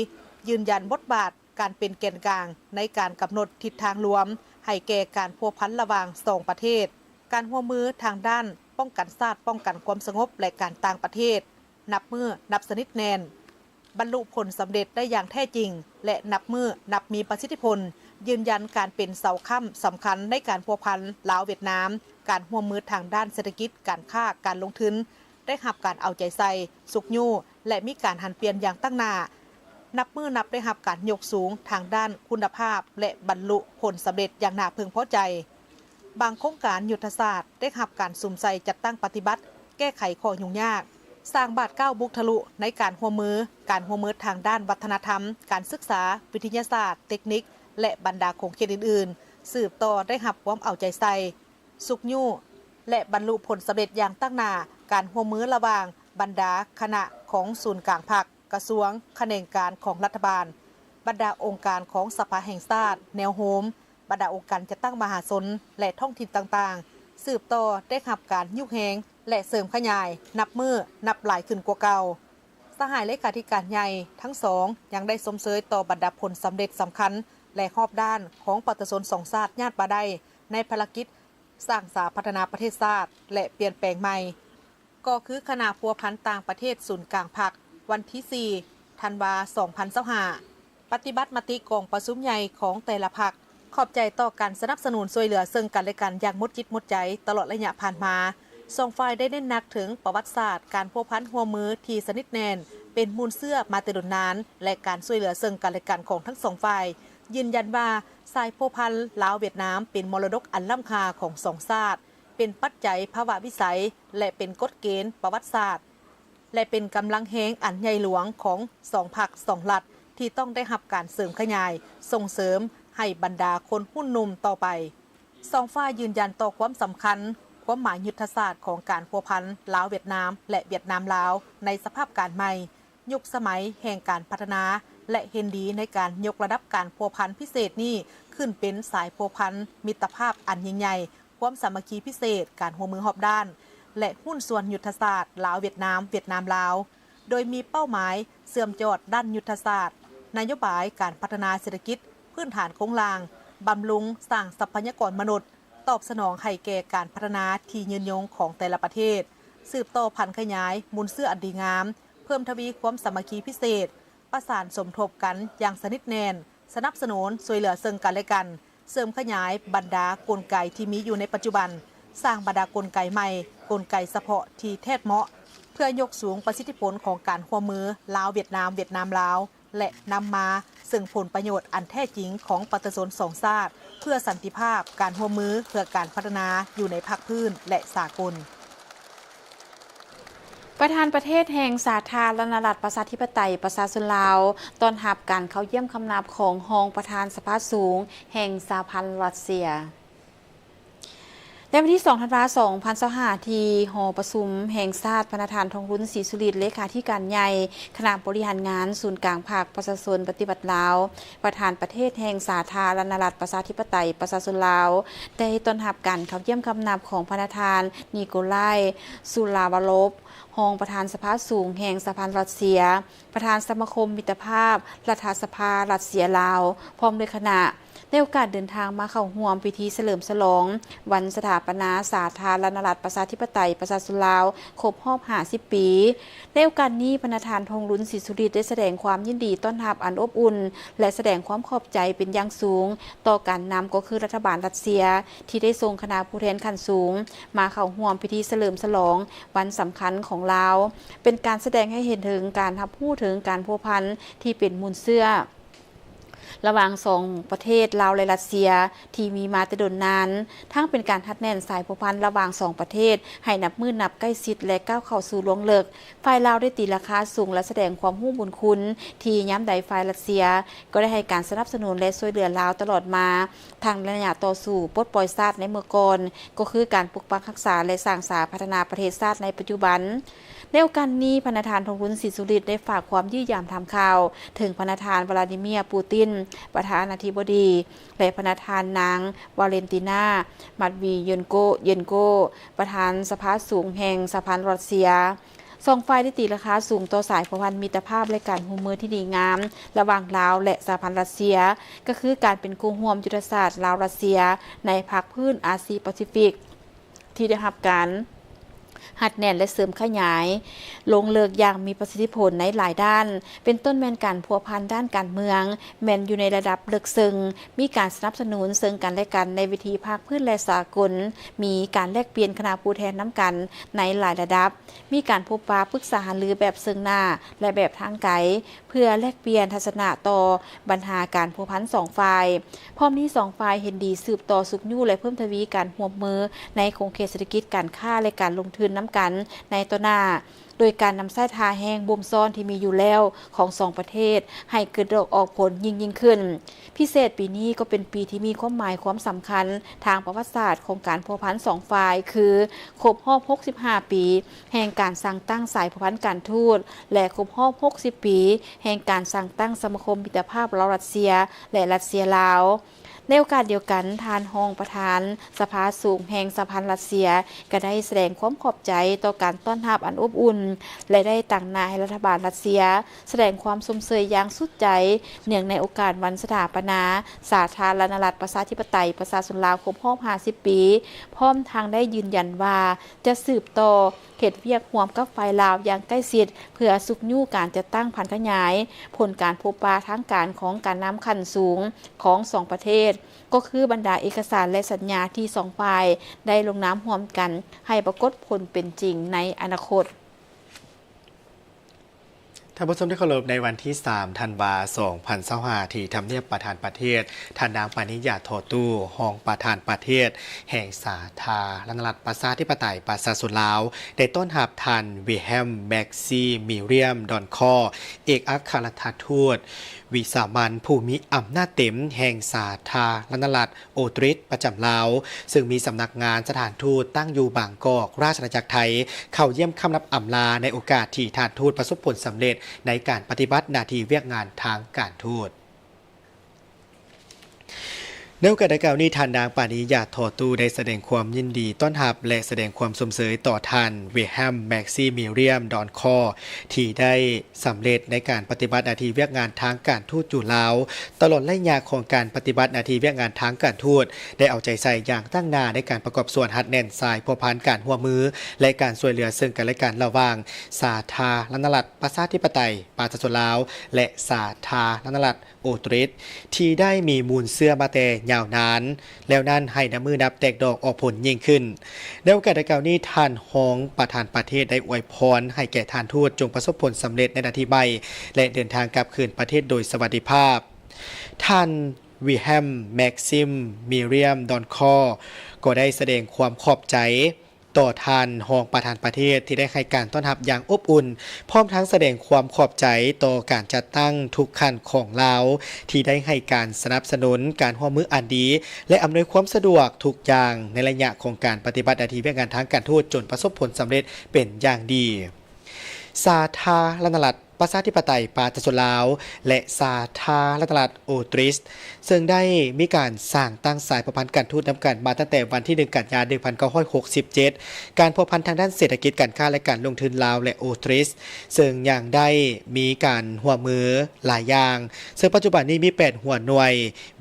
ຢືນຢັນບົດບາດການເປັນແກນກາງໃນການກຳນົດທິດທາງລວມໃຫ້ແກ່ການພົວພັນລະຫວ່າງສອງປະເທດ. ການຮ່ວມມືທາງດ້ານປ້ອງກັນຊາດ, ປ້ອງກັນຄວາມສະຫງົບ ແລະ ການຕ່າງປະເທດ ນັບມື້ນັບສະໜິດແໜ້ນ. ບັນລຸຜົນສຳເລັດໄດ້ຢ່າງແທ້ຈິງ ແລະ ນັບມື້ນັບມີປະສິດທິຜົນ, ຢືນຢັນການເປັນເສົາຄ້ຳສຳຄັນໃນການພົວພັນລາວ-ຫວຽດນາມ, ການຮ່ວມມືທາງດ້ານເສດຖະກິດ, ການຄ້າ, ການລົງທຶນ ໄດ້ຮັບການເອົາໃຈໃສ່, ຊຸກຍູ້ ແລະ ມີການຫັນປ່ຽນຢ່າງຕັ້ງໜ້າ. ນັບມື້ນັບໄດ້ຮັບການຍົກສູງທາງດ້ານຄຸນນະພາບ ແລະ ບັນລຸຜົນສຳເລັດຢ່າງໜ້າເພິ່ງພໍໃຈ. ບາງໂຄງການຍຸດທະສາດໄດ້ຮັບການສຸມໃສ່ຈັດຕັ້ງປະຕິບັດ, ແກ້ໄຂຂໍ້ຫຍຸ້ງຍາກ, ສ້າງບາດກ້າວບຸກທະລຸໃນການຮ່ວມມື, ການຮ່ວມມືທາງດ້ານວັດທະນະທຳ, ການສຶກສາ, ວິທະຍາສາດ, ເຕັກນິກ ແລະ ບັນດາຂົງເຂດອື່ນໆ ສືບຕໍ່ໄດ້ຮັບຄວາມເອົາໃຈໃສ່, ຊຸກຍູ້ ແລະ ບັນລຸຜົນສຳເລັດຢ່າງຕັ້ງໜ້າ. ການຮ່ວມມືລະຫວ່າງບັນດາຄະນະຂອງສູນກາງພັກ, ກະຊວງ, ຂະແໜງການຂອງລັດຖະບານ, ບັນດາອົງການຂອງສະພາແຫ່ງຊາດ, ແນວໂຮມ, ບັນດາອົງການຈັດຕັ້ງມະຫາຊົນ ແລະ ທ້ອງຖິ່ນຕ່າງ ສືບຕໍ່ໄດ້ຮັບການຍຸແຮງ ແລະ ເສີມຂະຫຍາຍນັບມື້ນັບຫຼາຍຂຶ້ນກວ່າເກົ່າ. ສະຫາຍເລຂາທິການໃຫຍ່ທັງສອງຍັງໄດ້ຊົມເຊີຍຕໍ່ບັນດາຜົນສຳເລັດສຳຄັນ ແລະ ຮອບດ້ານຂອງປະຊາຊົນສອງຊາດຍາດມາໄດ້ໃນພາລະກິດສ້າງສາພັດທະນາປະເທດຊາດ ແລະ ປ່ຽນແປງໃໝ່ ກໍຄືຄະນະພົວພັນຕ່າງປະເທດສູນກາງພັກ ວັນທີສີ່ ທັນວາ ສອງພັນຊາວຫ້າ ປະຕິບັດມະຕິກອງປະຊຸມໃຫຍ່ຂອງແຕ່ລະພັກ. ຂອບໃຈຕໍ່ການສະໜັບສະໜູນຊ່ວຍເຫຼືອເຊິ່ງກັນແລະກັນຢ່າງໝົດຈິດໝົດໃຈຕະຫຼອດໄລຍະຜ່ານມາ. ສອງຝ່າຍໄດ້ເນັ້ນໜັກເຖິງປະຫວັດສາດການພົວພັນຮ່ວມມືທີ່ສະໜິດແໜ້ນ ເປັນມູນເຊື້ອມາແຕ່ດົນນານ ແລະ ການຊ່ວຍເຫຼືອເຊິ່ງກັນແລະກັນຂອງທັງສອງຝ່າຍ ຢືນຢັນວ່າສາຍພົວພັນລາວ-ຫວຽດນາມເປັນມໍລະດົກອັນລ້ຳຄ່າຂອງສອງຊາດ, ເປັນປັດໄຈພາວະວິໄສ ແລະ ເປັນກົດເກນປະຫວັດສາດ ແລະ ເປັນກຳລັງແຮງອັນໃຫຍ່ຫຼວງຂອງສອງພັກສອງລັດ ທີ່ຕ້ອງໄດ້ຮັບການເສີມຂະຫຍາຍ, ສົ່ງເສີມໃຫ້ບັນດາຄົນຮຸ່ນໜຸ່ມຕໍ່ໄປ. ສອງຝ່າຍຢືນຢັນຕໍ່ຄວາມສຳຄັນ, ຄວາມໝາຍຍຸດທະສາດຂອງການພົວພັນລາວ-ຫວຽດນາມ ແລະ ຫວຽດນາມ-ລາວ ໃນສະພາບການໃໝ່, ຍຸກສະໄໝແຫ່ງການພັດທະນາ ແລະ ເຫັນດີໃນການຍົກລະດັບການພົວພັນພິເສດນີ້ຂຶ້ນເປັນສາຍພົວພັນມິດຕະພາບອັນຍິ່ງໃຫຍ່, ຄວາມສາມັກຄີພິເສດ, ການຮ່ວມມືຮອບດ້ານ ແລະ ຫຸ້ນສ່ວນຍຸດທະສາດລາວ-ຫວຽດນາມ, ຫວຽດນາມ-ລາວ ໂດຍມີເປົ້າໝາຍເຊື່ອມຈອດດ້ານຍຸດທະສາດ, ນະໂຍບາຍ, ການພັດທະນາເສດຖະກິດ, ພື້ນຖານໂຄງລ່າງ, ບຳລຸງສ້າງຊັບພະຍາກອນມະນຸດ, ຕອບສະໜອງໃຫ້ແກ່ການພັດທະນາທີ່ຍືນຍົງຂອງແຕ່ລະປະເທດ, ສືບຕໍ່ຜັນຂະຫຍາຍມູນເຊື້ອອັນດີງາມ, ເພີ່ມທະວີຄວາມສາມັກຄີພິເສດ, ປະສານສົມທົບກັນຢ່າງສະໜິດແໜ້ນ, ສະໜັບສະໜູນຊ່ວຍເຫຼືອເຊິ່ງກັນແລະກັນ, ເສີມຂະຫຍາຍບັນດາກົນໄກທີ່ມີຢູ່ໃນປັດຈຸບັນ, ສ້າງບັນດາກົນໄກໃໝ່, ກົນໄກສະເພາະທີ່ແທດເໝາະ, ເພື່ອຍົກສູງປະສິດທິຜົນຂອງການຮ່ວມມືລາວ-ຫວຽດນາມ, ຫວຽດນາມ-ລາວ ແລະ ນຳມາເຊິ່ງຜົນປະໂຫຍດອັນແທ້ຈິງຂອງປະຊາຊົນສອງຊາດ, ເພື່ອສັນຕິພາບ, ການຮ່ວມມືເພື່ອການພັດທະນາຢູ່ໃນພາກພື້ນ ແລະ ສາກົນ. ປະທານປະເທດແຫ່ງສາທາລະນະລັດປະຊາທິປະໄຕປະຊາຊົນລາວ ຕ້ອນຮັບການເຂົ້າຢ້ຽມຄຳນັບຂອງຮອງປະທານສະພາສູງແຫ່ງສະຫະພັນຣັດເຊຍ. ໃນວັນທີສອງ ທັນວາ ສອງພັນຊາວຫ້າ ທີ່ຫໍປະຊຸມແຫ່ງຊາດ, ພະນະທ່ານ ທອງລຸນ ສີສຸລິດ ເລຂາທິການໃຫຍ່ຄະນະບໍລິຫານງານສູນກາງພັກປະຊາຊົນປະຕິວັດລາວ, ປະທານປະເທດແຫ່ງສາທາລະນະລັດປະຊາທິປະໄຕປະຊາຊົນລາວ ໄດ້ຕ້ອນຮັບການເຂົ້າຢ້ຽມຄຳນັບຂອງພະນະທ່ານ ນິໂກລາຍ ຊູລາວາໂລບ ຮອງປະທານສະພາສູງແຫ່ງສະຫະພັນຣັດເຊຍ, ປະທານສະມາຄົມມິດຕະພາບລັດຖະສະພາຣັດເຊຍ-ລາວ ພ້ອມດ້ວຍຄະນະ, ໃນໂອກາດເດີນທາງມາເຂົ້າຮ່ວມພິທີສະເຫຼີມສະຫຼອງວັນສະຖາປະນາສາທາລະນະລັດປະຊາທິປະໄຕປະຊາຊົນລາວ ຄົບຮອບຫ້າສິບປີ. ໃນໂອກາດນີ້, ພະນະທ່ານ ທອງລຸນ ສີສຸລິດ ໄດ້ສະແດງຄວາມຍິນດີຕ້ອນຮັບອັນອົບອຸ່ນ ແລະ ສະແດງຄວາມຂອບໃຈເປັນຢ່າງສູງຕໍ່ການນຳ ກໍຄືລັດຖະບານຣັດເຊຍ ທີ່ໄດ້ສົ່ງຄະນະຜູ້ແທນຂັ້ນສູງມາເຂົ້າຮ່ວມພິທີສະເຫຼີມສະຫຼອງວັນສຳຄັນຂອງລາວ, ເປັນການສະແດງໃຫ້ເຫັນເຖິງການຮັບຮູ້ເຖິງການພົວພັນທີ່ເປັນມູນເຊື້ອ ລະຫວ່າງສອງປະເທດລາວ ແລະ ຣັດເຊຍ ທີ່ມີມາແຕ່ດົນນານ, ທັງເປັນການຮັດແໜ້ນສາຍພົວພັນລະຫວ່າງສອງປະເທດໃຫ້ນັບມື້ນັບໃກ້ຊິດ ແລະ ກ້າວເຂົ້າສູ່ລວງເລິກ. ຝ່າຍລາວໄດ້ຕີລາຄາສູງ ແລະ ສະແດງຄວາມຮູ້ບຸນຄຸນ ທີ່ຍາມໃດຝ່າຍຣັດເຊຍກໍໄດ້ໃຫ້ການສະໜັບສະໜູນ ແລະ ຊ່ວຍເຫຼືອລາວຕະຫຼອດມາ, ທັງໃນໄລຍະຕໍ່ສູ້ປົດປ່ອຍຊາດໃນເມື່ອກ່ອນ, ກໍຄືການປົກປັກຮັກສາ ແລະ ສ້າງສາພັດທະນາປະເທດຊາດໃນປັດຈຸບັນ. ໃນໂອກາດນີ້, ພະນະທ່ານ ທອງລຸນ ສີສຸລິດ ໄດ້ຝາກຄວາມຢ້ຽມຢາມຖາມຂ່າວເຖິງພະນະທ່ານ ວລາດີເມຍ ປູຕິນ ປະທານາທິບໍດີ ແລະ ພະນະທ່ານນາງ ວາເລັນຕີນາ ມັດວີເຢັນໂກ ເຢັນໂກ ປະທານສະພາສູງແຫ່ງສະຫະພັນຣັດເຊຍ. ສອງຝ່າຍໄດ້ຕີລາຄາສູງຕໍ່ສາຍພົວພັນມິດຕະພາບ ແລະ ການຮ່ວມມືທີ່ດີງາມລະຫວ່າງລາວ ແລະ ສະຫະພັນຣັດເຊຍ, ກໍຄືການເປັນຄູ່ຮ່ວມຍຸດທະສາດລາວ-ຣັດເຊຍໃນພາກພື້ນອາຊີປາຊີຟິກ ທີ່ໄດ້ຮັບການຮັດແໜ້ນ ແລະ ເສີມຂະຫຍາຍລົງເລິກຢ່າງມີປະສິດທິຜົນໃນຫຼາຍດ້ານ, ເປັນຕົ້ນແມ່ນການພົວພັນດ້ານການເມືອງ ແມ່ນຢູ່ໃນລະດັບເລິກເຊິ່ງ, ມີການສະໜັບສະໜູນເຊິ່ງກັນແລະກັນໃນເວທີພາກພື້ນ ແລະ ສາກົນ, ມີການແລກປ່ຽນຄະນະຜູ້ແທນນຳກັນໃນຫຼາຍລະດັບ, ມີການພົບປະປຶກສາຫາລືແບບເຊິ່ງໜ້າ ແລະ ແບບທາງໄກ ເພື່ອແລກປ່ຽນທັດສະນະຕໍ່ບັນຫາການພົວພັນສອງຝ່າຍ. ພ້ອມນີ້ສອງຝ່າຍເຫັນດີສືບຕໍ່ຊຸກຍູ້ ແລະ ເພີ່ມທະວີການຮ່ວມມືໃນຂົງເຂດເສດຖະກິດ, ການຄ້າ ແລະ ການລົງທຶນນຳກັນໃນຕໍ່ໜ້າ, ໂດຍການນຳໃຊ້ທ່າແຮງບົ່ມຊ້ອນທີ່ມີຢູ່ແລ້ວຂອງສອງປະເທດໃຫ້ເກີດດອກອອກຜົນຍິ່ງໆຂຶ້ນ. ພິເສດປີນີ້ກໍເປັນປີທີ່ມີຄວາມໝາຍຄວາມສຳຄັນທາງປະຫວັດສາດຂອງການພົວພັນສອງຝ່າຍ ຄື ຄົບຮອບຫົກສິບຫ້າປີ ແຫ່ງການສ້າງຕັ້ງສາຍພົວພັນການທູດ ແລະ ຄົບຮອບຫົກສິບປີ ແຫ່ງການສ້າງຕັ້ງສະມາຄົມມິດຕະພາບລາວ-ຣັດເຊຍ ແລະ ຣັດເຊຍ-ລາວ. ໃນໂອກາດດຽວກັນ, ທ່ານຮອງປະທານສະພາສູງແຫ່ງສະຫະພັນລັດເຊຍ ກໍໄດ້ສະແດງຄວາມຂອບໃຈຕໍ່ການຕ້ອນຮັບອັນອົບອຸ່ນ ແລະ ໄດ້ຕາງໜ້າໃຫ້ລັດຖະບານລັດເຊຍ ສະແດງຄວາມຊົມເຊີຍຢ່າງສຸດໃຈ ເນື່ອງໃນໂອກາດວັນສະຖາປະນາສາທາລະນະລັດ ປະຊາທິປະໄຕ ປະຊາຊົນລາວ ຄົບຮອບຫ້າສິບປີ, ພ້ອມທັງໄດ້ຢືນຢັນວ່າ ຈະສືບຕໍ່ເຮັດວຽກຮ່ວມກັບຝ່າຍລາວຢ່າງໃກ້ຊິດ ເພື່ອຊຸກຍູ້ການຈັດຕັ້ງຜັນຂະຫຍາຍຜົນການພົບປະທາງການຂອງການນຳຂັ້ນສູງຂອງສອງປະເທດ, ກໍຄືບັນດາເອກະສານ ແລະ ສັນຍາທີ່ສອງຝ່າຍໄດ້ລົງນາມຮ່ວມກັນ ໃຫ້ປາກົດຜົນເປັນຈິງໃນອະນາຄົດ. ທ່ານຜູ້ຊົມທີ່ເຄົາລົບ, ໃນວັນທີສາມ ທັນວາ ສອງພັນຊາວຫ້າ ທີ່ທຳນຽບປະທານປະເທດ, ທ່ານນາງ ປານິດ ຢາທໍ່ຕູ້ ຮອງປະທານປະເທດແຫ່ງສາທາລະນະລັດ ປະຊາທິປະໄຕ ປະຊາຊົນລາວ ໄດ້ຕ້ອນຮັບທ່ານ ວິແຮມ ແມັກຊີມີຣຽມ ດອນຄໍ ເອກອັກຄະລັດຖະທູດວິສາມັນຜູ້ມີອຳນາດເຕັມແຫ່ງສາທາລະນະລັດ ໂອຕຣິດ ປະຈຳລາວ, ເຊິ່ງມີສຳນັກງານສະຖານທູດຕັ້ງຢູ່ບາງກອກ, ລາຊະອານາຈັກໄທ, ເຂົ້າຢ້ຽມຄຳນັບອຳລາໃນໂອກາດທີ່ທ່ານທູດປະສົບຜົນສຳເລັດໃນການປະຕິບັດໜ້າທີ່ວຽກງານທາງການທູດ. ໃນໂອກາດດັ່ງກ່າວນີ້, ທ່ານນາງ ປານິດ ຢາທໍ່ຕູ້ ໄດ້ສະແດງຄວາມຍິນດີຕ້ອນຮັບ ແລະ ສະແດງຄວາມຊົມເຊີຍຕໍ່ທ່ານ ວິແຮມ ແມັກຊີມີຣຽມ ດອນຄໍ ທີ່ໄດ້ ສຳເລັດໃນການປະຕິບັດໜ້າທີ່ວຽກງານທາງການທູດຢູ່ລາວ. ຕະຫຼອດໄລຍະຂອງການປະຕິບັດໜ້າທີ່ວຽກງານທາງການທູດ ໄດ້ເອົາໃຈໃສ່ຢ່າງຕັ້ງໜ້າໃນການປະກອບສ່ວນຮັດແໜ້ນສາຍພົວພັນການຮ່ວມມື ແລະ ການຊ່ວຍເຫຼືອເຊິ່ງກັນແລະກັນລະຫວ່າງສາທາລະນະລັດ ປະຊາທິປະໄຕ ປະຊາຊົນລາວ ແລະ ສາທາລະນະລັດ ໂອຕຣິດ ທີ່ໄດ້ມີມູນເຊື້ອມາແຕ່ຍາວນານ ແລ້ວນັ້ນໃຫ້ນັບມື້ນັບແຕກດອກອອກຜົນຍິ່ງຂຶ້ນ. ໃນໂອກາດດັ່ງກ່າວນີ້, ທ່ານຮອງປະທານປະເທດໄດ້ອວຍພອນໃຫ້ແກ່ທ່ານທູດຈົ່ງປະສົບຜົນສຳເລັດໃນໜ້າທີ່ໃໝ່ ແລະ ເດີນທາງກັບຄືນປະເທດໂດຍສະຫວັດດີພາບ. ທ່ານ ວິແຮມ ແມັກຊີມມີຣຽມ ດອນຄໍ ກໍໄດ້ສະແດງຄວາມຂອບໃຈ ຕໍ່ທ່ານຮອງປະທານປະເທດທີ່ໄດ້ໃຫ້ການຕ້ອນຮັບຢ່າງອົບອຸ່ນ, ພ້ອມທັງສະແດງຄວາມຂອບໃຈຕໍ່ການຈັດຕັ້ງທຸກຂັ້ນຂອງລາວ ທີ່ໄດ້ໃຫ້ການສະໜັບສະໜູນການຮ່ວມມືອັນດີ ແລະ ອຳນວຍຄວາມສະດວກທຸກຢ່າງໃນໄລຍະຂອງການປະຕິບັດໜ້າທີ່ວຽກງານທາງການທູດຈົນປະສົບຜົນສຳເລັດເປັນຢ່າງດີ. ສາທາລະນະລັດ ປະຊາທິປະໄຕປະຊາຊົນລາວ ແລະ ສາທາລະນະລັດໂອຕຣິສ ເຊິ່ງໄດ້ມີການສ້າງຕັ້ງສາຍພົວພັນການທູດນຳກັນມາຕັ້ງແຕ່ວັນທີໜຶ່ງ ກັນຍາ ໜຶ່ງພັນເກົ້າຮ້ອຍຫົກສິບເຈັດ, ການພົວພັນທາງດ້ານເສດຖະກິດ, ການຄ້າ ແລະ ການລົງທຶນລາວ ແລະ ໂອຕຣິສ ເຊິ່ງຍັງໄດ້ມີການຮ່ວມມືຫຼາຍຢ່າງ, ເຊິ່ງປັດຈຸບັນນີ້ມີແປດຫົວໜ່ວຍ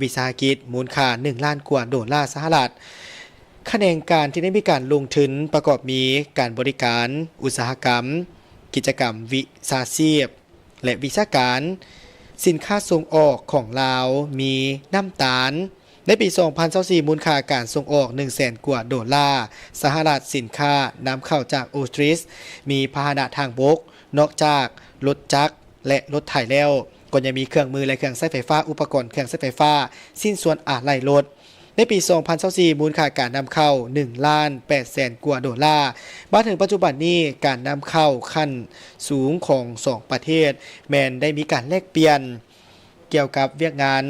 ວິສາຫະກິດ ມູນຄ່າໜຶ່ງລ້ານກວ່າໂດລາສະຫະລັດ. ຂະແໜງການທີ່ໄດ້ມີການລົງທຶນປະກອບມີການບໍລິການ, ອຸດສາຫະກຳ, ກິດຈະກຳວິຊາຊີບ ແລະ ວິຊາການ. ສິນຄ້າສົ່ງອອກຂອງລາວມີນ້ຳຕານ. ໃນປີສອງພັນຊາວສີ່ ມູນຄ່າການສົ່ງອອກໜຶ່ງແສນກວ່າໂດລາສະຫະລັດ, ສິນຄ້ານຳເຂົ້າຈາກໂອຕຣິສ ມີພາຫະນະທາງບົກ, ນອກຈາກລົດຈັກ ແລະ ລົດໄຖແລ້ວ, ກໍຍັງມີເຄື່ອງມື ແລະ ເຄື່ອງໃຊ້ໄຟຟ້າ, ອຸປະກອນເຄື່ອງໃຊ້ໄຟຟ້າ, ຊິ້ນສ່ວນອາໄຫຼ່ລົດ. ໃນປີສອງພັນຊາວສີ່ ມູນຄ່າການນຳເຂົ້າໜຶ່ງລ້ານແປດແສນກວ່າໂດລາ. ມາເຖິງປັດຈຸບັນນີ້, ການນຳເຂົ້າຂັ້ນສູງຂອງສອງປະເທດ ແມ່ນໄດ້ມີການແລກປ່ຽນກ່ຽວກັບວຽກງານ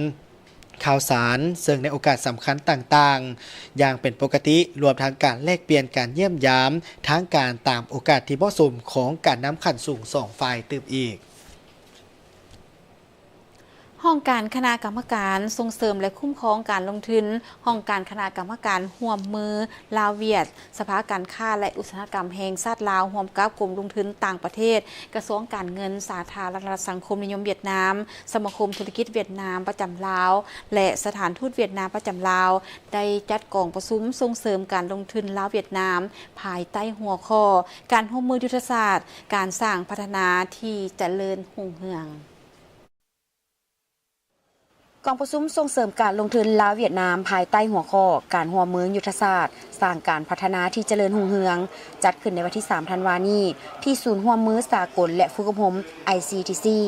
ຂ່າວສານ, ເຊິ່ງໃນໂອກາດສຳຄັນຕ່າງໆຢ່າງເປັນປົກກະຕິ, ລວມທັງການແລກປ່ຽນການຢ້ຽມຢາມທາງການຕາມໂອກາດທີ່ເໝາະສົມຂອງການນຳຂັ້ນສູງສອງຝ່າຍຕື່ມອີກ. ຫ້ອງການຄະນະກຳມະການສົ່ງເສີມ ແລະ ຄຸ້ມຄອງການລົງທຶນ, ຫ້ອງການຄະນະກຳມະການຮ່ວມມືລາວ-ຫວຽດ, ສະພາການຄ້າ ແລະ ອຸດສາຫະກຳແຫ່ງຊາດລາວ ຮ່ວມກັບກົມລົງທຶນຕ່າງປະເທດ, ກະຊວງການເງິນສາທາລະນະລັດສັງຄົມນິຍົມຫວຽດນາມ, ສະມາຄົມທຸລະກິດຫວຽດນາມປະຈຳລາວ ແລະ ສະຖານທູດຫວຽດນາມປະຈຳລາວ ໄດ້ຈັດກອງປະຊຸມສົ່ງເສີມການລົງທຶນລາວ-ຫວຽດນາມ ພາຍໃຕ້ຫົວຂໍ້ ການຮ່ວມມືຍຸດທະສາດການສ້າງພັດທະນາທີ່ຈະເລີນຮຸ່ງເຮືອງ. ກອງປະຊຸມສົ່ງເສີມການລົງທຶນລາວ-ຫວຽດນາມ ພາຍໃຕ້ຫົວຂໍ້ ການຮ່ວມມືຍຸດທະສາດສ້າງການພັດທະນາທີ່ຈະເລີນຮຸ່ງເຮືອງ ຈັດຂຶ້ນໃນວັນທີສາມ ທັນວານີ້ ທີ່ສູນຮ່ວມມືສາກົນ ແລະ ຝຶກອົບຮົມ ໄອຊີທີຊີ.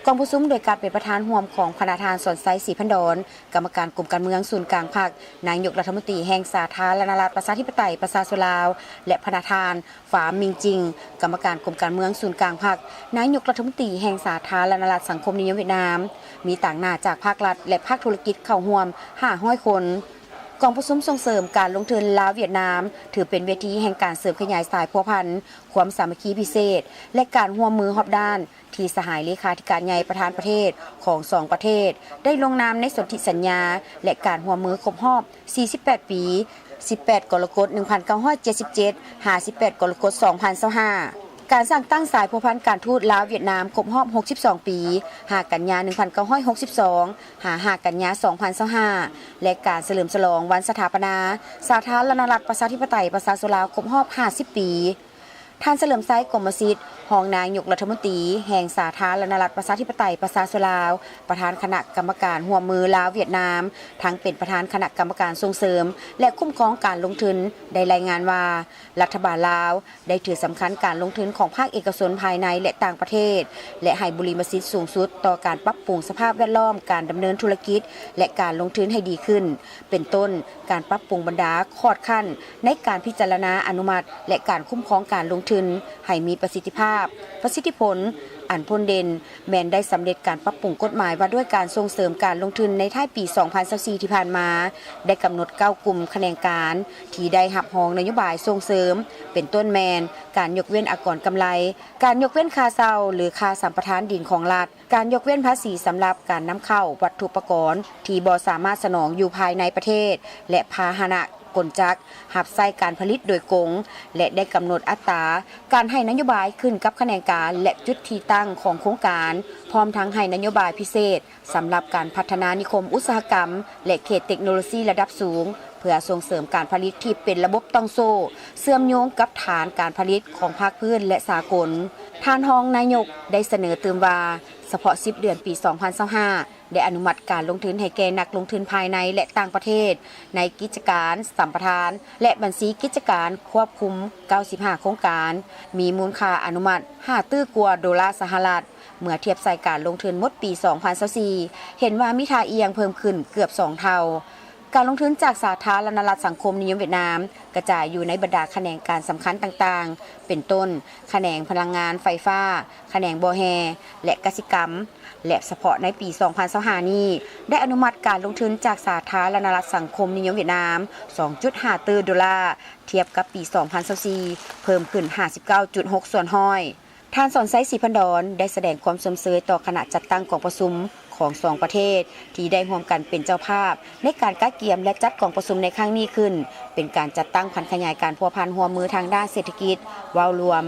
ກອງປະຊຸມໂດຍການເປັນປະທານຮ່ວມຂອງພະນະທ່ານ ສອນໄຊ ສີພັນດອນ ກຳມະການກົມການເມືອງສູນກາງພັກ, ນາຍົກລັດຖະມົນຕີແຫ່ງສາທາລະນະລັດປະຊາທິປະໄຕປະຊາຊົນລາວ ແລະ ພະນະທ່ານ ຟາມມິງຈິງ ກຳມະການກົມການເມືອງສູນກາງພັກ, ນາຍົກລັດຖະມົນຕີແຫ່ງສາທາລະນະລັດສັງຄົມນິຍົມຫວຽດນາມ, ມີຕາງໜ້າຈາກພາກລັດ ແລະ ພາກທຸລະກິດເຂົ້າຮ່ວມຫ້າຮ້ອຍຄົນ. ກອງປະຊຸມສົ່ງເສີມການລົງທຶນລາວ-ຫວຽດນາມ ຖືເປັນເວທີແຫ່ງການເສີມຂະຫຍາຍສາຍພົວພັນ, ຄວາມສາມັກຄີພິເສດ ແລະ ການຮ່ວມມືຮອບດ້ານ ທີ່ສະຫາຍເລຂາທິການໃຫຍ່ປະທານປະເທດຂອງສອງປະເທດ ໄດ້ລົງນາມໃນສົນທິສັນຍາ ແລະ ການຮ່ວມມືຄົບຮອບສີ່ສິບແປດປີ, ສິບແປດກໍລະກົດໜຶ່ງພັນເກົ້າຮ້ອຍເຈັດສິບເຈັດ ຫາ ສິບແປດກໍລະກົດສອງພັນຊາວຫ້າ, ການສ້າງຕັ້ງສາຍພົວພັນການທູດລາວ-ຫວຽດນາມຄົບຮອບຫົກສິບສອງປີ, ຫ້າກັນຍາໜຶ່ງພັນເກົ້າຮ້ອຍຫົກສິບສອງ ຫາ ຫ້າກັນຍາສອງພັນຊາວຫ້າ ແລະ ການສະເຫຼີມສະຫຼອງວັນສະຖາປະນາສາທາລະນະລັດ ປະຊາທິປະໄຕ ປະຊາຊົນລາວ ຄົບຮອບຫ້າສິບປີ. ທ່ານ ສະເຫຼີມໄຊ ກົມມະສິດ ຮອງນາຍົກລັດຖະມົນຕີແຫ່ງສາທາລະນະລັດ ປະຊາທິປະໄຕ ປະຊາຊົນລາວ, ປະທານຄະນະກຳມະການຮ່ວມມືລາວ-ຫວຽດນາມ, ທັງເປັນປະທານຄະນະກຳມະການສົ່ງເສີມ ແລະ ຄຸ້ມຄອງການລົງທຶນ ໄດ້ລາຍງານວ່າ ລັດຖະບານລາວໄດ້ຖືສຳຄັນການລົງທຶນຂອງພາກເອກະຊົນພາຍໃນ ແລະ ຕ່າງປະເທດ ແລະ ໃຫ້ບຸລິມະສິດສູງສຸດຕໍ່ການປັບປຸງສະພາບແວດລ້ອມການດຳເນີນທຸລະກິດ ແລະ ການລົງທຶນໃຫ້ດີຂຶ້ນ. ເປັນຕົ້ນ, ການປັບປຸງບັນດາຂອດຂັ້ນໃນການພິຈາລະນາອະນຸມັດ ແລະ ການຄຸ້ມຄອງການລົງທຶນໃຫ້ມີປະສິດທິພາບ, ປະສິດທິຜົນ, ອັນພົ້ນເດັ່ນແມ່ນໄດ້ສຳເລັດການປັບປຸງກົດໝາຍວ່າດ້ວຍການສົ່ງເສີມການລົງທຶນໃນທ້າຍປີສອງພັນຊາວສີ່ທີ່ຜ່ານມາ, ໄດ້ກຳນົດເກົ້າກຸ່ມຂະແໜງການທີ່ໄດ້ຮັບຮອງນະໂຍບາຍສົ່ງເສີມ, ເປັນຕົ້ນແມ່ນ ການຍົກເວັ້ນອາກອນກຳໄລ, ການຍົກເວັ້ນຄ່າເຊົ່າ ຫຼື ຄ່າສຳປະທານດິນຂອງລັດ, ການຍົກເວັ້ນພາສີສຳລັບການນຳເຂົ້າວັດຖຸປະກອນທີ່ບໍ່ສາມາດສະໜອງຢູ່ພາຍໃນປະເທດ ແລະ ພາຫະນະກົນຈັກຮັບໃຊ້ການຜະລິດໂດຍກົງ ແລະ ໄດ້ກຳນົດອັດຕາການໃຫ້ນະໂຍບາຍຂຶ້ນກັບຂະແໜງການ ແລະ ຈຸດທີ່ຕັ້ງຂອງໂຄງການ, ພ້ອມທັງໃຫ້ນະໂຍບາຍພິເສດສຳລັບການພັດທະນານິຄົມອຸດສາຫະກຳ ແລະ ເຂດເຕັກໂນໂລຊີລະດັບສູງ ເພື່ອສົ່ງເສີມການຜະລິດທີ່ເປັນລະບົບຕ່ອງໂສ້ ເຊື່ອມໂຍງກັບຖານການຜະລິດຂອງພາກພື້ນ ແລະ ສາກົນ. ທ່ານຮອງນາຍົກໄດ້ສະເໜີຕື່ມວ່າ ສະເພາະສິບເດືອນປີສອງພັນຊາວຫ້າ ໄດ້ອະນຸມັດການລົງທຶນໃຫ້ແກ່ນັກລົງທຶນພາຍໃນ ແລະ ຕ່າງປະເທດ ໃນກິດຈະການສຳປະທານ ແລະ ບັນຊີກິດຈະການຄວບຄຸມເກົ້າສິບຫ້າໂຄງການ, ມີມູນຄ່າອະນຸມັດຫ້າຕື້ກວ່າໂດລາສະຫະລັດ, ເມື່ອທຽບໃສ່ການລົງທຶນໝົດປີສອງພັນຊາວສີ່ ເຫັນວ່າມີທ່າອ່ຽງເພີ່ມຂຶ້ນເກືອບສອງເທົ່າ. ການລົງທຶນຈາກສາທາລະນະລັດສັງຄົມນິຍົມຫວຽດນາມ ກະຈາຍຢູ່ໃນບັນດາຂະແໜງການສຳຄັນຕ່າງໆ ເປັນຕົ້ນ ຂະແໜງພະລັງງານໄຟຟ້າ, ຂະແໜງບໍ່ແຮ່ ແລະ ກະສິກຳ ແລະ ສະເພາະໃນປີສອງພັນຊາວຫ້ານີ້ ໄດ້ອະນຸມັດການລົງທຶນຈາກສາທາລະນະລັດສັງຄົມນິຍົມຫວຽດນາມສອງຈຸດຫ້າຕື້ໂດລາ, ທຽບກັບປີສອງພັນຊາວສີ່ ເພີ່ມຂຶ້ນຫ້າສິບເກົ້າຈຸດຫົກສ່ວນຮ້ອຍ. ທ່ານ ສອນໄຊ ສີພັນດອນ ໄດ້ສະແດງຄວາມຊົມເຊີຍຕໍ່ຄະນະຈັດຕັ້ງກອງປະຊຸມຂອງສອງປະເທດ ທີ່ໄດ້ຮ່ວມກັນເປັນເຈົ້າພາບໃນການກະກຽມ ແລະ ຈັດກອງປະຊຸມໃນຄັ້ງນີ້ຂຶ້ນ ເປັນການຈັດຕັ້ງຜັນຂະຫຍາຍການພົວພັນຮ່ວມມືທາງດ້ານເສດຖະກິດ. ເວົ້າລວມ,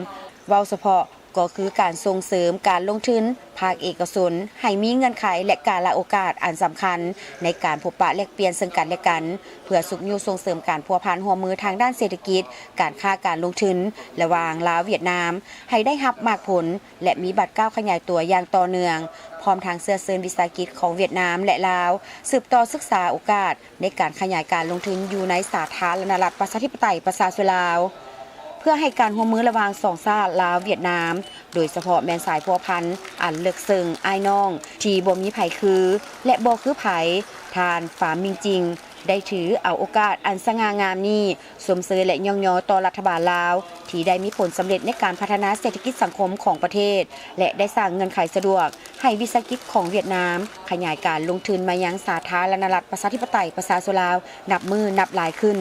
ເວົ້າສະເພາະ ກໍຄືການສົ່ງເສີມການລົງທຶນພາກເອກະຊົນໃຫ້ມີເງື່ອນໄຂ ແລະ ກາລະໂອກາດອັນສຳຄັນໃນການພົບປະແລກປ່ຽນເຊິ່ງກັນແລະກັນ ເພື່ອຊຸກຍູ້ສົ່ງເສີມການພົວພັນຮ່ວມມືທາງດ້ານເສດຖະກິດ, ການຄ້າການລົງທຶນລະຫວ່າງລາວ-ຫວຽດນາມ ໃຫ້ໄດ້ຮັບໝາກຜົນ ແລະ ມີບາດກ້າວຂະຫຍາຍຕົວຢ່າງຕໍ່ເນື່ອງ, ພ້ອມທັງເຊື້ອເຊີນວິສາຫະກິດຂອງຫວຽດນາມ ແລະ ລາວ ສືບຕໍ່ສຶກສາໂອກາດ ໃນການຂະຫຍາຍການລົງທຶນຢູ່ໃນສາທາລະນະລັດປະຊາທິປະໄຕປະຊາຊົນລາວ ເພື່ອໃຫ້ການຮ່ວມມືລະຫວ່າງສອງຊາດລາວ-ຫວຽດນາມ, ໂດຍສະເພາະແມ່ນສາຍພົວພັນອັນເລິກເຊິ່ງອ້າຍນ້ອງທີ່ບໍ່ມີໃຜຄື ແລະ ບໍ່ຄືໃຜ, ທ່ານ ຟາມ ມິງຈິງ ໄດ້ຖືເອົາໂອກາດອັນສະຫງ່າງາມນີ້ ຊົມເຊີຍ ແລະ ຍ້ອງຍໍຕໍ່ລັດຖະບານລາວ ທີ່ໄດ້ມີຜົນສຳເລັດໃນການພັດທະນາເສດຖະກິດສັງຄົມຂອງປະເທດ ແລະ ໄດ້ສ້າງເງື່ອນໄຂສະດວກໃຫ້ວິສາຫະກິດຂອງຫວຽດນາມ ຂະຫຍາຍການລົງທຶນມາຍັງສາທາລະນະລັດປະຊາທິປະໄຕປະຊາຊົນລາວ ນັບມື້ນັບຫຼາຍຂຶ້ນ.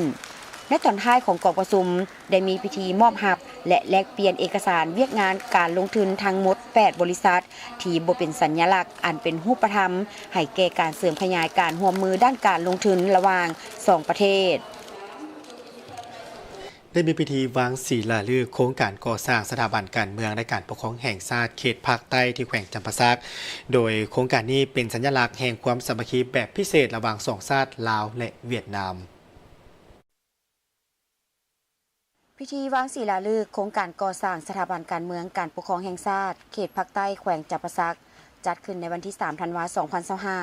ໃນຕອນທ້າຍຂອງກອງປະຊຸມ ໄດ້ມີພິທີມອບຮັບ ແລະ ແລກປ່ຽນເອກະສານວຽກງານການລົງທຶນທັງໝົດແປດບໍລິສັດ ທີ່ບໍ່ເປັນສັນຍະລັກອັນເປັນຮູບປະທຳ ໃຫ້ແກ່ການເສີມຂະຫຍາຍການຮ່ວມມືດ້ານການລົງທຶນລະຫວ່າງສອງປະເທດ. ໄດ້ມີພິທີວາງສີລາລືກໂຄງການກໍ່ສ້າງສະຖາບັນການເມືອງ ແລະ ການປົກຄອງແຫ່ງຊາດເຂດພາກໃຕ້ ທີ່ແຂວງຈຳປາສັກ, ໂດຍໂຄງການນີ້ເປັນສັນຍະລັກແຫ່ງຄວາມສາມັກຄີແບບພິເສດລະຫວ່າງສອງຊາດລາວ ແລະ ຫວຽດນາມ. ພິທີວາງສີລາລືກໂຄງການກໍ່ສ້າງສະຖາບັນການເມືອງການປົກຄອງແຫ່ງຊາດ ເຂດພາກໃຕ້ ແຂວງຈຳປາສັກ ຈັດຂຶ້ນໃນວັນທີສາມ ທັນວາ ສອງພັນຊາວຫ້າ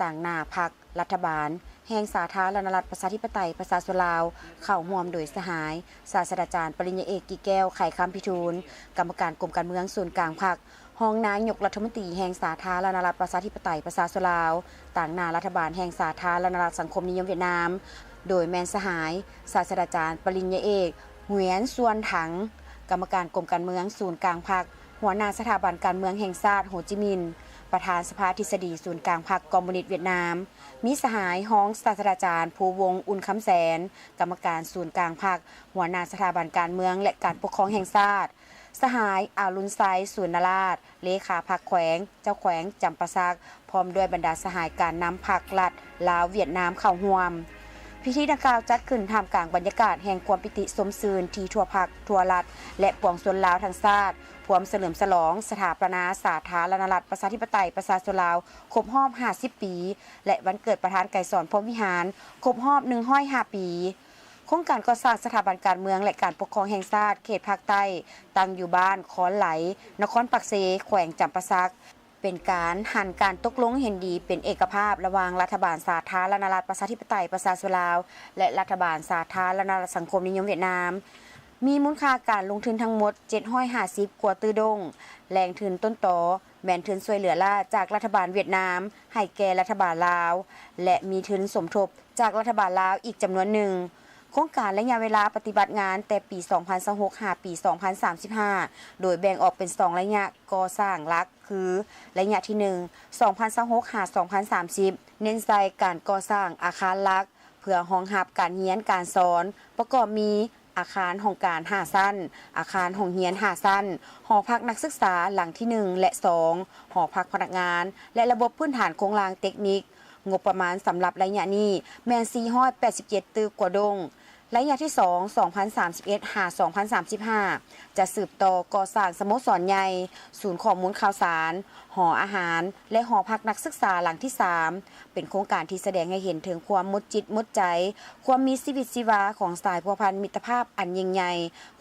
ຕາງໜ້າພັກ, ລັດຖະບານແຫ່ງສາທາລະນະລັດ ປະຊາທິປະໄຕ ປະຊາຊົນລາວ, ເຂົ້າຮ່ວມໂດຍສະຫາຍ ສາດສະດາຈານ ປະລິນຍາເອກ ກິແກ້ວ ໄຂຄຳພິທູນ, ກຳມະການກົມການເມືອງສູນກາງພັກ, ຮອງນາຍົກລັດຖະມົນຕີແຫ່ງສາທາລະນະລັດ ປະຊາທິປະໄຕ ປະຊາຊົນລາວ, ຕາງໜ້າລັດຖະບານແຫ່ງສາທາລະນະລັດສັງຄົມນິຍົມຫວຽດນາມ, ໂດຍແມ່ນສະຫາຍ ສາດສະດາຈານ ປະລິນຍາເອກ ຫວຽນ ຊວນຖັງ, ກຳມະການກົມການເມືອງສູນກາງພັກ, ຫົວໜ້າສະຖາບັນການເມືອງແຫ່ງຊາດໂຮຈິມິນ, ປະທານສະພາທິດສະດີສູນກາງພັກຄອມມູນິດຫວຽດນາມ, ມີສະຫາຍຮອງສາດສະດາຈານ ພູວົງ ອຸ່ນຄຳແສນ, ກຳມະການສູນກາງພັກ, ຫົວໜ້າສະຖາບັນການເມືອງ ແລະ ການປົກຄອງແຫ່ງຊາດ, ສະຫາຍ ອາລຸນໄຊ ສູນນະລາດ, ເລຂາພັກແຂວງ, ເຈົ້າແຂວງຈຳປາສັກ, ພ້ອມດ້ວຍບັນດາສະຫາຍການນຳພັກລັດລາວຫວຽດນາມເຂົ້າຮ່ວມ. ພິທີດັ່ງກ່າວຈັດຂຶ້ນທ່າມກາງບັນຍາກາດແຫ່ງຄວາມປີຕິຊົມຊື່ນທີ່ທົ່ວພັກ, ທົ່ວລັດ ແລະ ປວງຊົນລາວທັງຊາດ ພວມສະເຫຼີມສະຫຼອງສະຖາປະນາສາທາລະນະລັດ ປະຊາທິປະໄຕ ປະຊາຊົນລາວ ຄົບຮອບຫ້າສິບປີ ແລະ ວັນເກີດປະທານໄກສອນ ພົມວິຫານ ຄົບຮອບໜຶ່ງຮ້ອຍຫ້າປີ. ໂຄງການກໍ່ສ້າງສະຖາບັນການເມືອງ ແລະ ການປົກຄອງແຫ່ງຊາດເຂດພາກໃຕ້ ຕັ້ງຢູ່ບ້ານຄອນໄຫຼ, ນະຄອນປາກເຊ, ແຂວງຈຳປາສັກ, ເປັນການຫັນການຕົກລົງເຫັນດີເປັນເອກະພາບລະຫວ່າງລັດຖະບານສາທາລະນະລັດ ປະຊາທິປະໄຕ ປະຊາຊົນລາວ ແລະ ລັດຖະບານສາທາລະນະລັດສັງຄົມນິຍົມຫວຽດນາມ. ມີມູນຄ່າການລົງທຶນທັງໝົດເຈັດຮ້ອຍຫ້າສິບກວ່າຕື້ດົງ. ແຫຼ່ງທຶນຕົ້ນຕໍແມ່ນທຶນຊ່ວຍເຫຼືອລ້າຈາກລັດຖະບານຫວຽດນາມໃຫ້ແກ່ລັດຖະບານລາວ ແລະ ມີທຶນສົມທົບຈາກລັດຖະບານລາວອີກຈຳນວນໜຶ່ງ. ໂຄງການໄລຍະເວລາປະຕິບັດງານແຕ່ປີສອງພັນຊາວຫົກຫາປີສອງພັນສາມສິບຫ້າ ໂດຍແບ່ງອອກເປັນສອງໄລຍະກໍ່ສ້າງຫຼັກ ຄື ໄລຍະທີໜຶ່ງ ສອງພັນຊາວຫົກຫາສອງພັນສາມສິບ ເນັ້ນໃສ່ການກໍ່ສ້າງອາຄານຫຼັກ ເພື່ອຮອງຮັບການຮຽນການສອນ ປະກອບມີ ອາຄານຫ້ອງການຫ້າຊັ້ນ, ອາຄານໂຮງຮຽນຫ້າຊັ້ນ, ຫໍພັກນັກສຶກສາຫຼັງທີໜຶ່ງ ແລະ ສອງ, ຫໍພັກພະນັກງານ ແລະ ລະບົບພື້ນຖານໂຄງລ່າງເຕັກນິກ. ງົບປະມານສຳລັບໄລຍະນີ້ແມ່ນສີ່ຮ້ອຍແປດສິບເຈັດຕື້ກວ່າດົງ. ໄລຍະທີສອງ ສອງພັນສາມສິບເອັດຫາສອງພັນສາມສິບຫ້າ ຈະສືບຕໍ່ກໍ່ສ້າງສະໂມສອນໃຫຍ່, ສູນຂໍ້ມູນຂ່າວສານ, ຫໍອາຫານ ແລະ ຫໍພັກນັກສຶກສາຫຼັງທີສາມ ເປັນໂຄງການທີ່ສະແດງໃຫ້ເຫັນເຖິງຄວາມໝົດຈິດໝົດໃຈ, ຄວາມມີຊີວິດຊີວາຂອງສາຍພົວພັນມິດຕະພາບອັນຍິ່ງໃຫຍ່,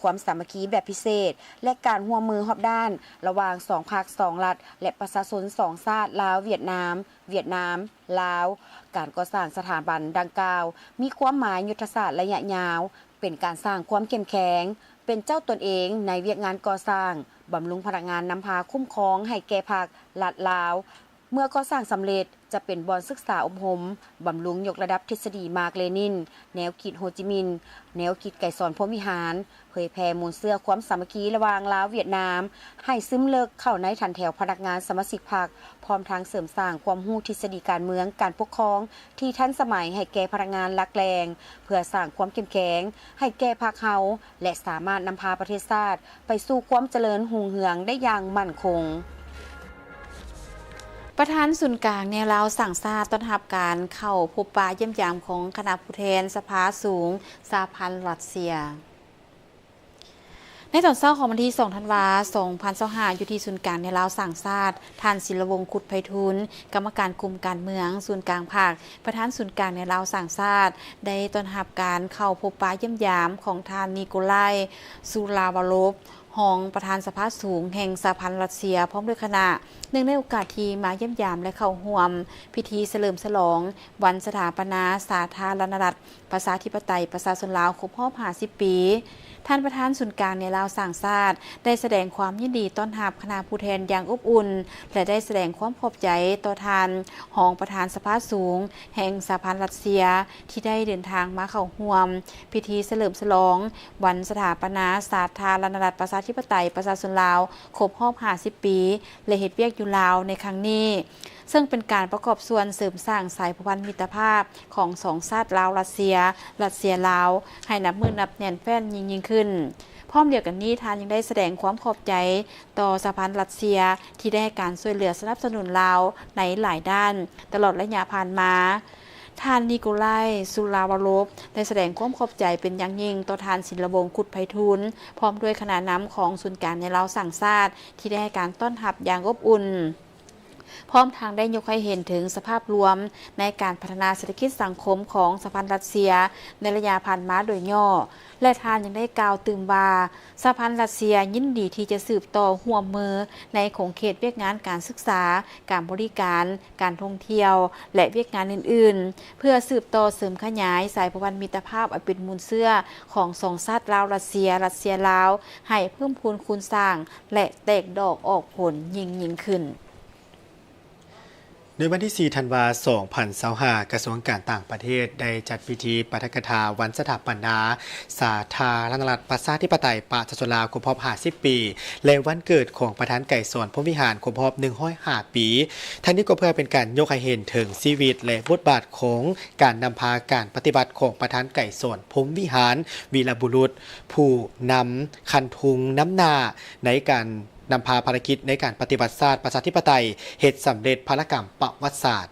ຄວາມສາມັກຄີແບບພິເສດ ແລະ ການຮ່ວມມືຮອບດ້ານລະຫວ່າງສອງພັກ, ສອງລັດ ແລະ ປະຊາຊົນສອງຊາດ ລາວ-ຫວຽດນາມ, ຫວຽດນາມ-ລາວ. ການກໍ່ສ້າງສະຖາບັນດັ່ງກ່າວ ມີຄວາມໝາຍຍຸດທະສາດໄລຍະຍາວ, ເປັນການສ້າງຄວາມເຂັ້ມແຂງ, ເປັນເຈົ້າຕົນເອງໃນວຽກງານກໍ່ສ້າງ, ບຳລຸງພະນັກງານນຳພາຄຸ້ມຄອງໃຫ້ແກ່ພັກ, ລັດ, ລາວ. ເມື່ອກໍ່ສ້າງສຳເລັດ ຈະເປັນບ່ອນສຶກສາອົບຮົມ, ບຳລຸງຍົກລະດັບທິດສະດີມາກ-ເລນິນ, ແນວຄິດໂຮຈິມິນ, ແນວຄິດໄກສອນ ພົມວິຫານ, ເຜີຍແຜ່ມູນເຊື້ອຄວາມສາມັກຄີລະຫວ່າງລາວ-ຫວຽດນາມ ໃຫ້ຊຶມເລິກເຂົ້າໃນຖັນແຖວພະນັກງານສະມາຊິກພັກ, ພ້ອມທັງເສີມສ້າງຄວາມຮູ້ທິດສະດີການເມືອງ, ການປົກຄອງທີ່ທັນສະໄໝໃຫ້ແກ່ພະນັກງານຫຼັກແຫຼ່ງ, ເພື່ອສ້າງຄວາມເຂັ້ມແຂງໃຫ້ແກ່ພັກເຮົາ ແລະ ສາມາດນຳພາປະເທດຊາດ ໄປສູ່ຄວາມຈະເລີນຮຸ່ງເຮືອງໄດ້ຢ່າງໝັ້ນຄົງ. ປະທານສູນກາງແນວລາວສ້າງຊາດ ຕ້ອນຮັບການເຂົ້າພົບປະຢ້ຽມຢາມຂອງຄະນະຜູ້ແທນສະພາສູງສະຫະພັນຣັດເຊຍ. ໃນຕອນເຊົ້າຂອງວັນທີສອງ ທັນວາ ສອງພັນຊາວຫ້າ ຢູ່ທີ່ສູນກາງແນວລາວສ້າງຊາດ, ທ່ານ ສິນລະວົງ ຄຸດໄພທູນ, ກຳມະການກຸ່ມການເມືອງສູນກາງພັກ, ປະທານສູນກາງແນວລາວສ້າງຊາດ ໄດ້ຕ້ອນຮັບການເຂົ້າພົບປະຢ້ຽມຢາມຂອງທ່ານ ນິໂກລາຍ ຊູລາວາໂລບ, ຮອງປະທານສະພາສູງແຫ່ງສະຫະພັນຣັດເຊຍ ພ້ອມດ້ວຍຄະນະ, ເນື່ອງໃນໂອກາດທີ່ມາຢ້ຽມຢາມ ແລະ ເຂົ້າຮ່ວມພິທີສະເຫຼີມສະຫຼອງວັນສະຖາປະນາສາທາລະນະລັດ ປະຊາທິປະໄຕ ປະຊາຊົນລາວ ຄົບຮອບຫ້າສິບປີ. ທ່ານປະທານສູນກາງແນວລາວສ້າງຊາດ ໄດ້ສະແດງຄວາມຍິນດີຕ້ອນຮັບຄະນະຜູ້ແທນຢ່າງອົບອຸ່ນ ແລະ ໄດ້ສະແດງຄວາມຂອບໃຈຕໍ່ທ່ານຮອງປະທານສະພາສູງແຫ່ງສະຫະພັນຣັດເຊຍ ທີ່ໄດ້ເດີນທາງມາເຂົ້າຮ່ວມພິທີສະເຫຼີມສະຫຼອງວັນສະຖາປະນາສາທາລະນະລັດ ປະຊາທິປະໄຕ ປະຊາຊົນລາວ ຄົບຮອບຫ້າສິບປີ ແລະ ເຮັດວຽກຢູ່ລາວໃນຄັ້ງນີ້, ເຊິ່ງເປັນການປະກອບສ່ວນເສີມສ້າງສາຍພົວພັນມິດຕະພາບຂອງສອງຊາດລາວ-ຣັດເຊຍ, ຣັດເຊຍ-ລາວ ໃຫ້ນັບມື້ນັບແໜ້ນແຟ້ນຍິ່ງໆຂຶ້ນ. ພ້ອມດຽວກັນນີ້, ທ່ານຍັງໄດ້ສະແດງຄວາມຂອບໃຈຕໍ່ສະຫະພັນຣັດເຊຍ ທີ່ໄດ້ໃຫ້ການຊ່ວຍເຫຼືອສະໜັບສະໜູນລາວໃນຫຼາຍດ້ານຕະຫຼອດໄລຍະຜ່ານມາ. ທ່ານ ນິໂກລາຍ ຊູລາວາໂລບ ໄດ້ສະແດງຄວາມຂອບໃຈເປັນຢ່າງຍິ່ງຕໍ່ທ່ານ ສິນລະວົງ ຄຸດໄພທູນ ພ້ອມດ້ວຍຄະນະນຳຂອງສູນກາງແນວລາວສ້າງຊາດ ທີ່ໄດ້ໃຫ້ການຕ້ອນຮັບຢ່າງອົບອຸ່ນ. ພ້ອມທັງໄດ້ຍົກໃຫ້ເຫັນເຖິງສະພາບລວມໃນການພັດທະນາເສດຖະກິດສັງຄົມຂອງສະຫະພັນຣັດເຊຍໃນໄລຍະຜ່ານມາໂດຍຫຍໍ້ ແລະ ທ່ານຍັງໄດ້ກ່າວຕື່ມວ່າ ສະຫະພັນຣັດເຊຍຍິນດີທີ່ຈະສືບຕໍ່ຮ່ວມມືໃນຂົງເຂດວຽກງານການສຶກສາ, ການບໍລິການ, ການທ່ອງທ່ຽວ ແລະ ວຽກງານອື່ນໆ ເພື່ອສືບຕໍ່ເສີມຂະຫຍາຍສາຍພົວພັນມິດຕະພາບອັນເປັນມູນເຊື້ອຂອງສອງຊາດລາວ-ຣັດເຊຍ, ຣັດເຊຍ-ລາວ ໃຫ້ເພີ່ມພູນຄູນສ້າງ ແລະ ແຕກດອກອອກຜົນຍິ່ງໆຂຶ້ນ. ໃນວັນທີສີ່ ທັນວາ ສອງພັນຊາວຫ້າ ກະຊວງການຕ່າງປະເທດໄດ້ຈັດພິທີປາຖະກະຖາວັນສະຖາປະນາສາທາລະນະລັດ ປະຊາທິປະໄຕ ປະຊາຊົນລາວ ຄົບຮອບ ຫ້າສິບ ປີ ແລະ ວັນເກີດຂອງປະທານໄກສອນ ພົມວິຫານ ຄົບຮອບ ໜຶ່ງຮ້ອຍຫ້າ ປີ. ທັງນີ້ກໍເພື່ອເປັນການຍົກໃຫ້ເຫັນເຖິງຊີວິດ ແລະ ບົດບາດຂອງການນຳພາການປະຕິວັດຂອງປະທານໄກສອນ ພົມວິຫານ ວີລະບຸລຸດ ຜູ້ນຳຄັນທຸງນຳໜ້າໃນການ ນຳພາພາລະກິດໃນການປະຕິວັດຊາດປະຊາທິປະໄຕ ເຮັດສຳເລັດພາລະກຳປະຫວັດສາດ.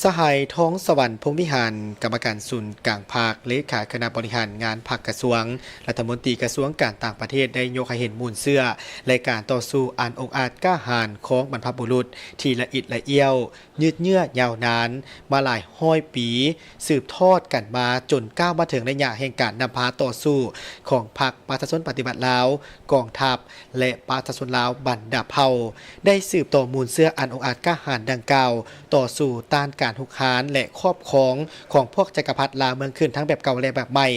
ສະຫາຍ ທອງສະຫວັນ ພົມວິຫານ ກຳມະການສູນກາງພັກ, ເລຂາຄະນະບໍລິຫານງານພັກກະຊວງ, ລັດຖະມົນຕີກະຊວງການຕ່າງປະເທດ ໄດ້ຍົກໃຫ້ເຫັນມູນເຊື້ອ ແລະ ການຕໍ່ສູ້ອັນອົງອາດກ້າຫານຂອງບັນພະບຸລຸດທີ່ລະອິດລະອ້ຽວ ຍືດເຍື້ອຍາວນານມາຫຼາຍຮ້ອຍປີ ສືບທອດກັນມາຈົນກ້າວມາເຖິງໄລຍະແຫ່ງການນຳພາຕໍ່ສູ້ຂອງພັກປະຊາຊົນປະຕິວັດລາວ, ກອງທັບ ແລະ ປະຊາຊົນລາວບັນດາເຜົ່າ ໄດ້ສືບຕໍ່ມູນເຊື້ອອັນອົງອາດກ້າຫານດັ່ງກ່າວ ຕໍ່ສູ້ຕ້ານການຮຸກຮານ ແລະ ຄອບຄອງຂອງພວກຈັກກະພັດລ່າເມືອງຂຶ້ນທັງແບບເກົ່າ ແລະ ແບບໃໝ່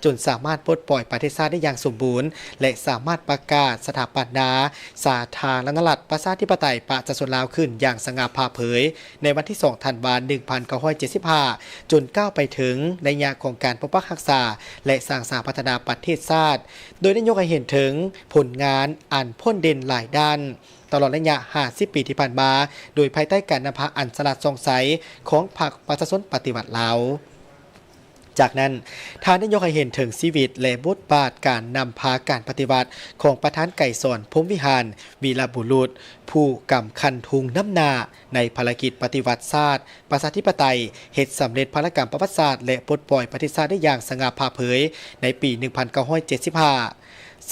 ຈົນສາມາດປົດປ່ອຍປະເທດຊາດໄດ້ຢ່າງສົມບູນ ແລະ ສາມາດປະກາດສະຖາປະນາສາທາລະນະລັດ ປະຊາທິປະໄຕ ປະຊາຊົນລາວຂຶ້ນຢ່າງສະຫງ່າຜ່າເຜີຍ ໃນວັນທີສອງ ທັນວາ ໜຶ່ງພັນເກົ້າຮ້ອຍເຈັດສິບຫ້າ ຈົນກ້າວໄປເຖິງໄລຍະຂອງການປົກປັກຮັກສາ ແລະ ສ້າງສາພັດທະນາປະເທດຊາດ, ໂດຍໄດ້ຍົກໃຫ້ເຫັນເຖິງຜົນງານອັນໂດດເດັ່ນຫຼາຍດ້ານ ຕະຫຼອດໄລຍະຫ້າສິບປີທີ່ຜ່ານມາ, ໂດຍພາຍໃຕ້ການນຳພາອັນສະຫຼາດສ່ອງໃສຂອງພັກປະຊາຊົນປະຕິວັດລາວ. ຈາກນັ້ນ, ທ່ານໄດ້ຍົກໃຫ້ເຫັນເຖິງຊີວິດ ແລະ ບົດບາດການນຳພາການປະຕິວັດຂອງປະທານໄກສອນ ພົມວິຫານ ວີລະບຸລຸດ ຜູ້ກຳຄັນທຸງນຳໜ້າໃນພາລະກິດປະຕິວັດຊາດປະຊາທິປະໄຕ, ເຮັດສຳເລັດພາລະກຳປະຫວັດສາດ ແລະ ປົດປ່ອຍປະເທດຊາດໄດ້ຢ່າງສະຫງ່າຜ່າເຜີຍໃນປີ ໜຶ່ງພັນເກົ້າຮ້ອຍເຈັດສິບຫ້າ.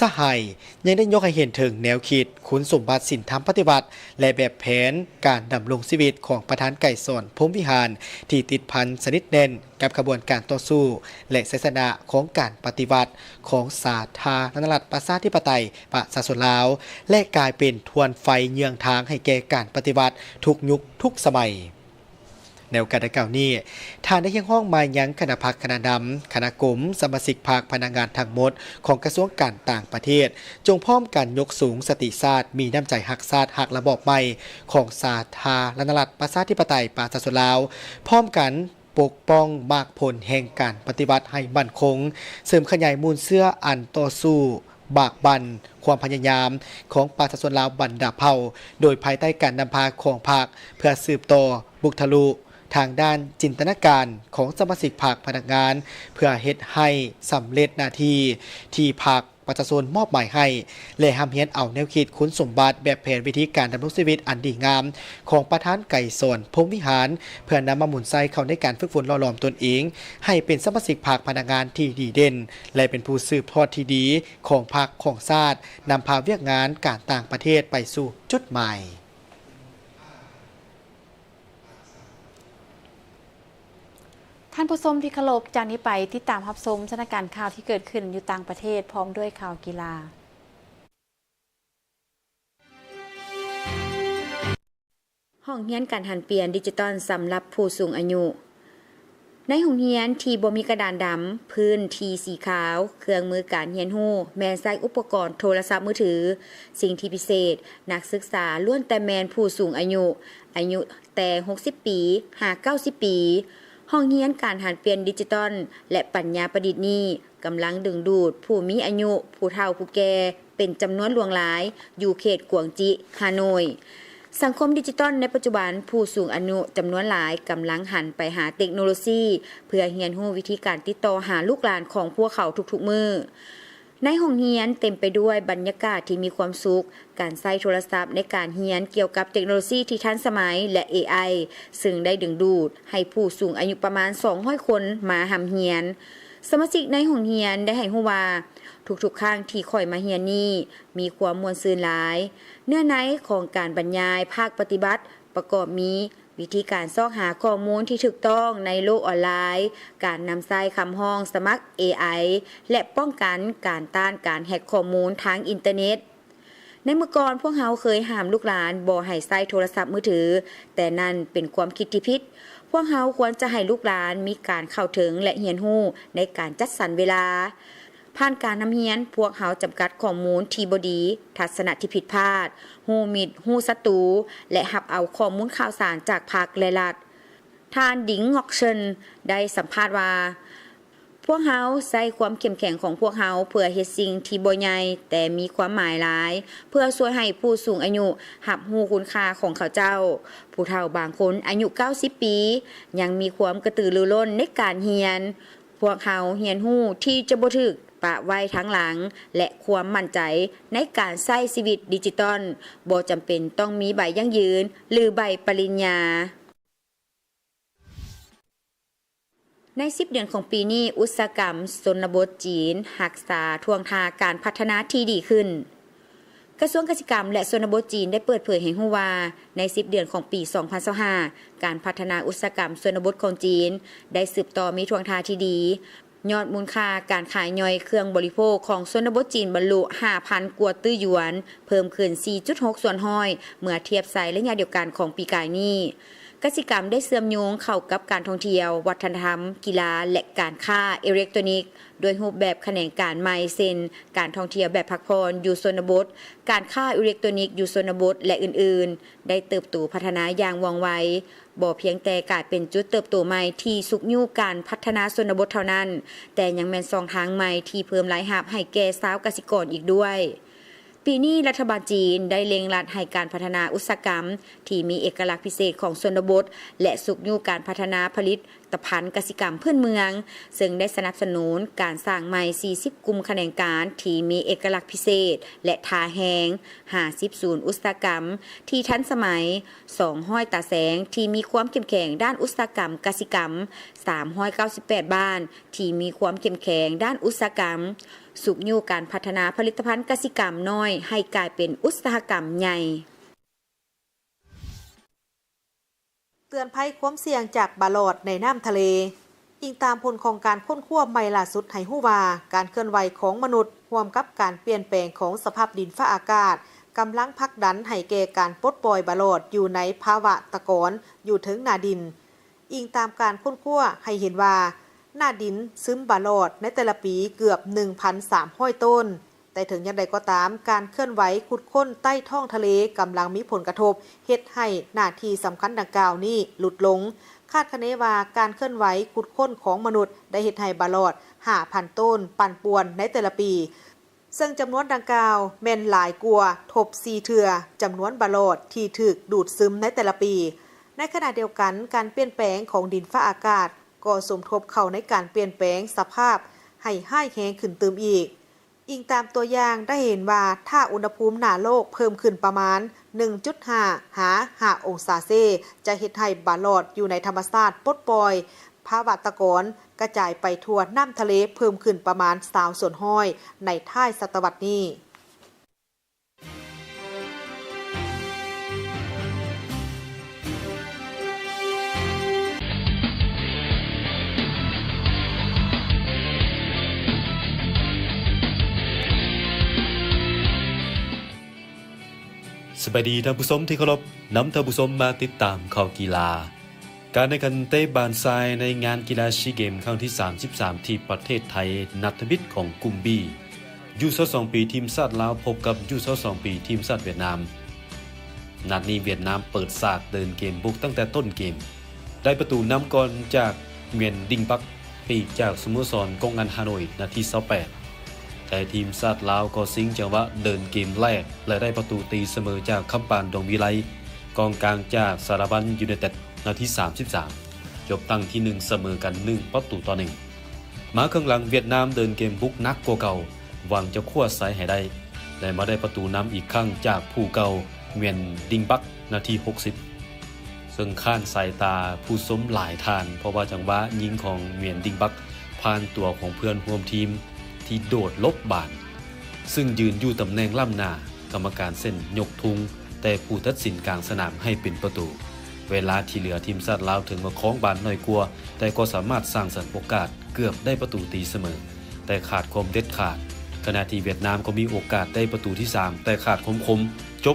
ສະຫາຍຍັງໄດ້ຍົກໃຫ້ເຫັນເຖິງແນວຄິດ, ຄຸນສົມບັດ, ສິນທຳປະຕິວັດ ແລະ ແບບແຜນການດຳລົງຊີວິດຂອງປະທານໄກສອນ ພົມວິຫານ ທີ່ຕິດພັນສະໜິດແໜ້ນ ກັບຂະບວນການຕໍ່ສູ້ ແລະ ໄຊຊະນະຂອງການປະຕິວັດຂອງສາທາລະນະລັດ ປະຊາທິປະໄຕ ປະຊາຊົນລາວ ແລະ ກາຍເປັນທວນໄຟເຍືອງທາງໃຫ້ແກ່ການປະຕິວັດທຸກຍຸກທຸກສະໄໝ. ໃນໂອກາດດັ່ງກ່າວນີ້, ທ່ານໄດ້ຮຽກຮ້ອງມາຍັງຄະນະພັກ, ຄະນະນຳ, ຄະນະກົມ, ສະມາຊິກພັກ, ພະນັກງານທັງໝົດຂອງກະຊວງການຕ່າງປະເທດ, ຈົ່ງພ້ອມກັນຍົກສູງສະຕິຊາດ, ມີນ້ຳໃຈຮັກຊາດ, ຮັກລະບອບໃໝ່ຂອງສາທາລະນະລັດ ປະຊາທິປະໄຕ ປະຊາຊົນລາວ, ພ້ອມກັນ ປົກປ້ອງໝາກຜົນແຫ່ງການປະຕິວັດໃຫ້ໝັ້ນຄົງ, ເສີມຂະຫຍາຍມູນເຊື້ອອັນຕໍ່ສູ້ບາກບັ່ນຄວາມພະຍາຍາມຂອງປະຊາຊົນລາວບັນດາເຜົ່າ, ໂດຍພາຍໃຕ້ການນຳພາຂອງພັກ, ເພື່ອສືບຕໍ່ບຸກທະລຸທາງດ້ານຈິນຕະນາການຂອງສະມາຊິກພັກ, ພະນັກງານ, ເພື່ອເຮັດໃຫ້ສຳເລັດໜ້າທີ່ທີ່ພັກ ປະຊາຊົນມອບໝາຍໃຫ້ ແລະ ຮ່ຳຮຽນເອົາແນວຄິດ, ຄຸນສົມບັດ, ແບບແຜນ, ວິທີການດຳລົງຊີວິດອັນດີງາມຂອງປະທານໄກສອນ ພົມວິຫານ ເພື່ອນຳມາໝູນໃຊ້ເຂົ້າໃນການຝຶກຝົນຫຼໍ່ຫຼອມຕົນເອງໃຫ້ເປັນສະມາຊິກພັກ, ພະນັກງານທີ່ດີເດັ່ນ ແລະ ເປັນຜູ້ສືບທອດທີ່ດີຂອງພັກ, ຂອງຊາດ, ນຳພາວຽກງານການຕ່າງປະເທດໄປສູ່ຈຸດໝາຍ. ທ່ານຜູ້ຊົມທີ່ເຄົາລົບ, ຈາກນີ້ໄປຕິດຕາມຮັບຊົມສະຖານະການຂ່າວທີ່ເກີດຂຶ້ນຢູ່ຕ່າງປະເທດ ພ້ອມດ້ວຍຂ່າວກິລາ. ຫ້ອງຮຽນການຫັນປ່ຽນດິຈິຕອນສຳລັບຜູ້ສູງອາຍຸ. ໃນໂຮງຮຽນທີ່ບໍ່ມີກະດານດຳ, ພື້ນທີ່ສີຂາວ, ເຄື່ອງມືການຮຽນຮູ້ແມ່ນໃຊ້ອຸປະກອນໂທລະສັບມືຖື. ສິ່ງທີ່ພິເສດ, ນັກສຶກສາລ້ວນແຕ່ແມ່ນຜູ້ສູງອາຍຸ, ອາຍຸແຕ່ຫົກສິບປີຫາເກົ້າສິບປີ. ຫ້ອງຮຽນການຫັນປ່ຽນດິຈິຕອນ ແລະ ປັນຍາປະດິດນີ້ ກຳລັງດຶງດູດຜູ້ມີອາຍຸ, ຜູ້ເຖົ້າຜູ້ແກ່ ເປັນຈຳນວນຫຼວງຫຼາຍ ຢູ່ເຂດກວາງຈິ, ຮ່າໂນ້ຍ. ສັງຄົມດິຈິຕອນໃນປັດຈຸບັນ, ຜູ້ສູງອາຍຸຈຳນວນຫຼາຍກຳລັງຫັນໄປຫາເຕັກໂນໂລຊີ ເພື່ອຮຽນຮູ້ວິທີການຕິດຕໍ່ຫາລູກຫຼານຂອງພວກເຂົາທຸກໆມື້. ໃນຫ້ອງຮຽນເຕັມໄປດ້ວຍບັນຍາກາດທີ່ມີຄວາມສຸກ, ການໃຊ້ໂທລະສັບໃນການຮຽນກ່ຽວກັບເຕັກໂນໂລຊີທີ່ທັນສະໄໝ ແລະ ເອໄອ ຊຶ່ງໄດ້ດຶງດູດໃຫ້ຜູ້ສູງອາຍຸປະມານສອງຮ້ອຍຄົນມາຮ່ຳຮຽນ. ສະມາຊິກໃນຫ້ອງຮຽນໄດ້ໃຫ້ຮູ້ວ່າ, ທຸກໆຄັ້ງທີ່ຂ້ອຍມາຮຽນນີ້ ມີຄວາມມ່ວນຊື່ນຫຼາຍ. ເນື້ອໃນຂອງການບັນຍາຍພາກປະຕິບັດ ປະກອບມີ ວິທີການຊອກຫາຂໍ້ມູນທີ່ຖືກຕ້ອງໃນໂລກອອນລາຍ, ການນຳໃຊ້ຄຳຮ້ອງສະໝັກເອໄອ ແລະ ປ້ອງກັນການຕ້ານການແຮັກຂໍ້ມູນທາງອິນເຕີເນັດ. ໃນເມື່ອກ່ອນ, ພວກເຮົາເຄີຍຫ້າມລູກຫຼານບໍ່ໃຫ້ໃຊ້ໂທລະສັບມືຖື, ແຕ່ນັ້ນເປັນຄວາມຄິດທີ່ຜິດ. ພວກເຮົາຄວນຈະໃຫ້ລູກຫຼານມີການເຂົ້າເຖິງ ແລະ ຮຽນຮູ້ໃນການຈັດສັນເວລາ. ຜ່ານການຮ່ຳຮຽນ, ພວກເຮົາຈຳກັດຂໍ້ມູນທີ່ບໍ່ດີ, ທັດສະນະທີ່ຜິດພາດ, ຮູ້ມິດ, ຮູ້ສັດຕູ ແລະ ຮັບເອົາຂໍ້ມູນຂ່າວສານຈາກພັກ ແລະ ລັດ. ທ່ານ ດິງ ງອກເຊິນ ໄດ້ສຳພາດວ່າ, ພວກເຮົາໃຊ້ຄວາມເຂັ້ມແຂງຂອງພວກເຮົາເພື່ອເຮັດສິ່ງທີ່ບໍ່ໃຫຍ່ແຕ່ມີຄວາມໝາຍຫຼາຍ, ເພື່ອຊ່ວຍໃຫ້ຜູ້ສູງອາຍຸຮັບຮູ້ຄຸນຄ່າຂອງເຂົາເຈົ້າ. ຜູ້ເຖົ້າບາງຄົນອາຍຸເກົ້າສິບປີ ຍັງມີຄວາມກະຕືລືລົ້ນໃນການຮຽນ. ພວກເຮົາຮຽນຮູ້ທີ່ຈະບໍ່ຖືກປະໄວ້ທາງຫຼັງ ແລະ ຄວາມໝັ້ນໃຈໃນການໃຊ້ຊີວິດດິຈິຕອນ, ບໍ່ຈຳເປັນຕ້ອງມີໃບຢັ້ງຢືນ ຫຼື ໃບປະລິນຍາ. ໃນສິບເດືອນຂອງປີນີ້, ອຸດສາຫະກຳຊົນນະບົດຈີນຮັກສາທ່ວງທ່າການພັດທະນາທີ່ດີຂຶ້ນ. ກະຊວງກະສິກຳ ແລະ ຊົນນະບົດຈີນ ໄດ້ເປີດເຜີຍໃຫ້ຮູ້ວ່າ, ໃນສິບເດືອນຂອງປີສອງພັນຊາວຫ້າ, ການພັດທະນາອຸດສາຫະກຳຊົນນະບົດຂອງຈີນ ໄດ້ສືບຕໍ່ມີທ່ວງທ່າທີ່ດີ. ຍອດມູນຄ່າການຂາຍຍ່ອຍເຄື່ອງບໍລິໂພກຂອງຊົນນະບົດຈີນບັນລຸຫ້າພັນກວ່າຕື້ຢວນ, ເພີ່ມຂຶ້ນສີ່ຈຸດຫົກສ່ວນຮ້ອຍ ເມື່ອທຽບໃສ່ໄລຍະດຽວກັນຂອງປີກາຍນີ້. ກະສິກຳໄດ້ເຊື່ອມໂຍງເຂົ້າກັບການທ່ອງທ່ຽວ, ວັດທະນະທຳ, ກິລາ ແລະ ການຄ້າເອເລັກໂຕນິກ ດ້ວຍຮູບແບບຂະແໜງການໃໝ່ ເຊັ່ນ ການທ່ອງທ່ຽວແບບພັກຜ່ອນຢູ່ຊົນນະບົດ, ການຄ້າເອເລັກໂຕນິກຢູ່ຊົນນະບົດ ແລະ ອື່ນໆ ໄດ້ເຕີບໂຕພັດທະນາຢ່າງວ່ອງໄວ, ບໍ່ພຽງແຕ່ກາຍເປັນຈຸດເຕີບໂຕໃໝ່ທີ່ຊຸກຍູ້ການພັດທະນາຊົນນະບົດເທົ່ານັ້ນ, ແຕ່ຍັງແມ່ນຊ່ອງທາງໃໝ່ທີ່ເພີ່ມລາຍຮັບໃຫ້ແກ່ຊາວກະສິກອນອີກດ້ວຍ. ປີນີ້ລັດຖະບານຈີນໄດ້ເລັ່ງລັດໃຫ້ການພັດທະນາອຸດສາຫະກຳທີ່ມີເອກະລັກພິເສດຂອງຊົນນະບົດ ແລະ ຊຸກຍູ້ການພັດທະນາຜະລິດຕະພັນກະສິກຳພື້ນເມືອງ, ເຊິ່ງໄດ້ສະໜັບສະໜູນການສ້າງໃໝ່ສີ່ສິບກຸ່ມຂະແໜງການທີ່ມີເອກະລັກພິເສດ ແລະ ທ່າແຮງ, ຫ້າສິບສູນອຸດສາຫະກຳທີ່ທັນສະໄໝ, ສອງຮ້ອຍຕາແສງທີ່ມີຄວາມເຂັ້ມແຂງດ້ານອຸດສາຫະກຳກະສິກຳ, ສາມຮ້ອຍເກົ້າສິບແປດບ້ານທີ່ມີຄວາມເຂັ້ມແຂງດ້ານອຸດສາຫະກຳ, ຊຸກຍູ້ການພັດທະນາຜະລິດຕະພັນກະສິກຳນ້ອຍໃຫ້ກາຍເປັນອຸດສາຫະກຳໃຫຍ່. ເຕືອນໄພຄວາມສ່ຽງຈາກບາຫຼອດໃນນ້ຳທະເລ. ອີງຕາມຜົນຂອງການຄົ້ນຄວ້າໃໝ່ລ່າສຸດໃຫ້ຮູ້ວ່າ, ການເຄື່ອນໄຫວຂອງມະນຸດ ຮ່ວມກັບການປ່ຽນແປງຂອງສະພາບດິນຟ້າອາກາດ ກຳລັງຜັກດັນໃຫ້ແກ່ການປົດປ່ອຍບາຫຼອດຢູ່ໃນພາວະຕະກອນຢູ່ເທິງໜ້າດິນ. ອີງຕາມການຄົ້ນຄວ້າໃຫ້ເຫັນວ່າ, ໜ້າດິນຊຶມບາຫຼອດໃນແຕ່ລະປີເກືອບໜຶ່ງພັນສາມຮ້ອຍໂຕນ. ແຕ່ເຖິງຢ່າງໃດກໍຕາມ, ການເຄື່ອນໄຫວຂຸດຄົ້ນໃຕ້ທ້ອງທະເລກຳລັງມີຜົນກະທົບເຮັດໃຫ້ໜ້າທີ່ສຳຄັນດັ່ງກ່າວນີ້ຫຼຸດລົງ. ຄາດຄະເນວ່າ, ການເຄື່ອນໄຫວຂຸດຄົ້ນຂອງມະນຸດໄດ້ເຮັດໃຫ້ບາຫຼອດຫ້າພັນໂຕນປັ່ນປ່ວນໃນແຕ່ລະປີ, ເຊິ່ງຈຳນວນດັ່ງກ່າວແມ່ນຫຼາຍກວ່າທົບສີ່ເທື່ອຈຳນວນບາຫຼອດທີ່ຖືກດູດຊຶມໃນແຕ່ລະປີ. ໃນຂະນະດຽວກັນ, ການປ່ຽນແປງຂອງດິນຟ້າອາກາດກໍສົມທົບເຂົ້າໃນການປ່ຽນແປງສະພາບໃຫ້ຮ້າຍແຮງຂຶ້ນຕື່ມອີກ. ອີງຕາມຕົວຢ່າງໄດ້ເຫັນວ່າ, ຖ້າອຸນຫະພູມໜ້າໂລກເພີ່ມຂຶ້ນປະມານໜຶ່ງຈຸດຫ້າຫາຫ້າອົງສາເຊ, ຈະເຮັດໃຫ້ບາຫຼອດຢູ່ໃນທຳມະຊາດປົດປ່ອຍພາວະຕະກອນກະຈາຍໄປທົ່ວນ້ຳທະເລເພີ່ມຂຶ້ນປະມານຊາວສ່ວນຮ້ອຍໃນທ້າຍສະຕະວັດນີ້. ສະບາຍດີທ່ານຜູ້ຊົມທີ່ເຄົາລົບ, ນຳທ່ານຜູ້ຊົມມາຕິດຕາມຂ່າວກິລາ. ການແຂ່ງຂັນເຕະບານຊາຍໃນງານກິລາຊີເກມຄັ້ງທີສາມສິບສາມທີ່ປະເທດໄທ ນັດທຳອິດຂອງກຸ່ມ B ຢູຊາວສອງປີທີມຊາດລາວພົບກັບຢູຊາວສອງປີທີມຊາດຫວຽດນາມ. ນັດນີ້ຫວຽດນາມເປີດສາດເດີນເກມບຸກຕັ້ງແຕ່ຕົ້ນເກມ, ໄດ້ປະຕູນຳກ່ອນຈາກ ຫງວຽນ ດິງບັກ ປີກຈາກສະໂມສອນ ກົງອັນ ຮ່າໂນ້ຍ ນາທີຊາວແປດ. ແຕ່ທີມຊາດລາວກໍຊິງຈັງຫວະເດີນເກມແລກ ແລະ ໄດ້ປະຕູຕີສະເໝີຈາກ ຄຳປານ ດວງວິໄລ ກອງກາງຈາກສາລະວັນ ຢູໄນເຕັດ ນາທີສາມສິບສາມ ຈົບຕັ້ງທີໜຶ່ງສະເໝີກັນໜຶ່ງປະຕູຕໍ່ໜຶ່ງ. ມາເຄິ່ງຫຼັງຫວຽດນາມເດີນເກມບຸກໜັກກວ່າເກົ່າ, ຫວັງຈະຄວ້າໄຊໃຫ້ໄດ້ ແລະ ມາໄດ້ປະຕູນຳອີກຄັ້ງຈາກຜູ້ເກົ່າ ຫງວຽນ ດິງບັກ ນາທີຫົກສິບ ເຊິ່ງຄ້ານສາຍຕາຜູ້ຊົມຫຼາຍທ່ານ ເພາະວ່າຈັງຫວະຍິງຂອງ ຫງວຽນ ດິງບັກ ຜ່ານຕົວຂອງເພື່ອນຮ່ວມທີມທີ່ໂດດຫຼົບບານ ເຊິ່ງຢືນຢູ່ຕຳແໜ່ງລ້ຳໜ້າກຳມະການເຊັ່ນຍົກທຸງ, ແຕ່ຜູ້ຕັດສິນກາງສະໜາມໃຫ້ເປັນປະຕູ. ເວລາທີ່ເຫຼືອທີມຊາດລາວເຖິງວ່າຄອງບານໜ້ອຍກວ່າ, ແຕ່ກໍສາມາດສ້າງສັນໂອກາດເກືອບໄດ້ປະຕູຕີສະເໝີ, ແຕ່ຂາດຄວາມເດັດຂາດ. ຂະນະທີ່ຫວຽດນາມກໍມີໂອກາດໄດ້ປະຕູທີສາມ, ແຕ່ຂາດຄວາມຄົມ, ຈົບ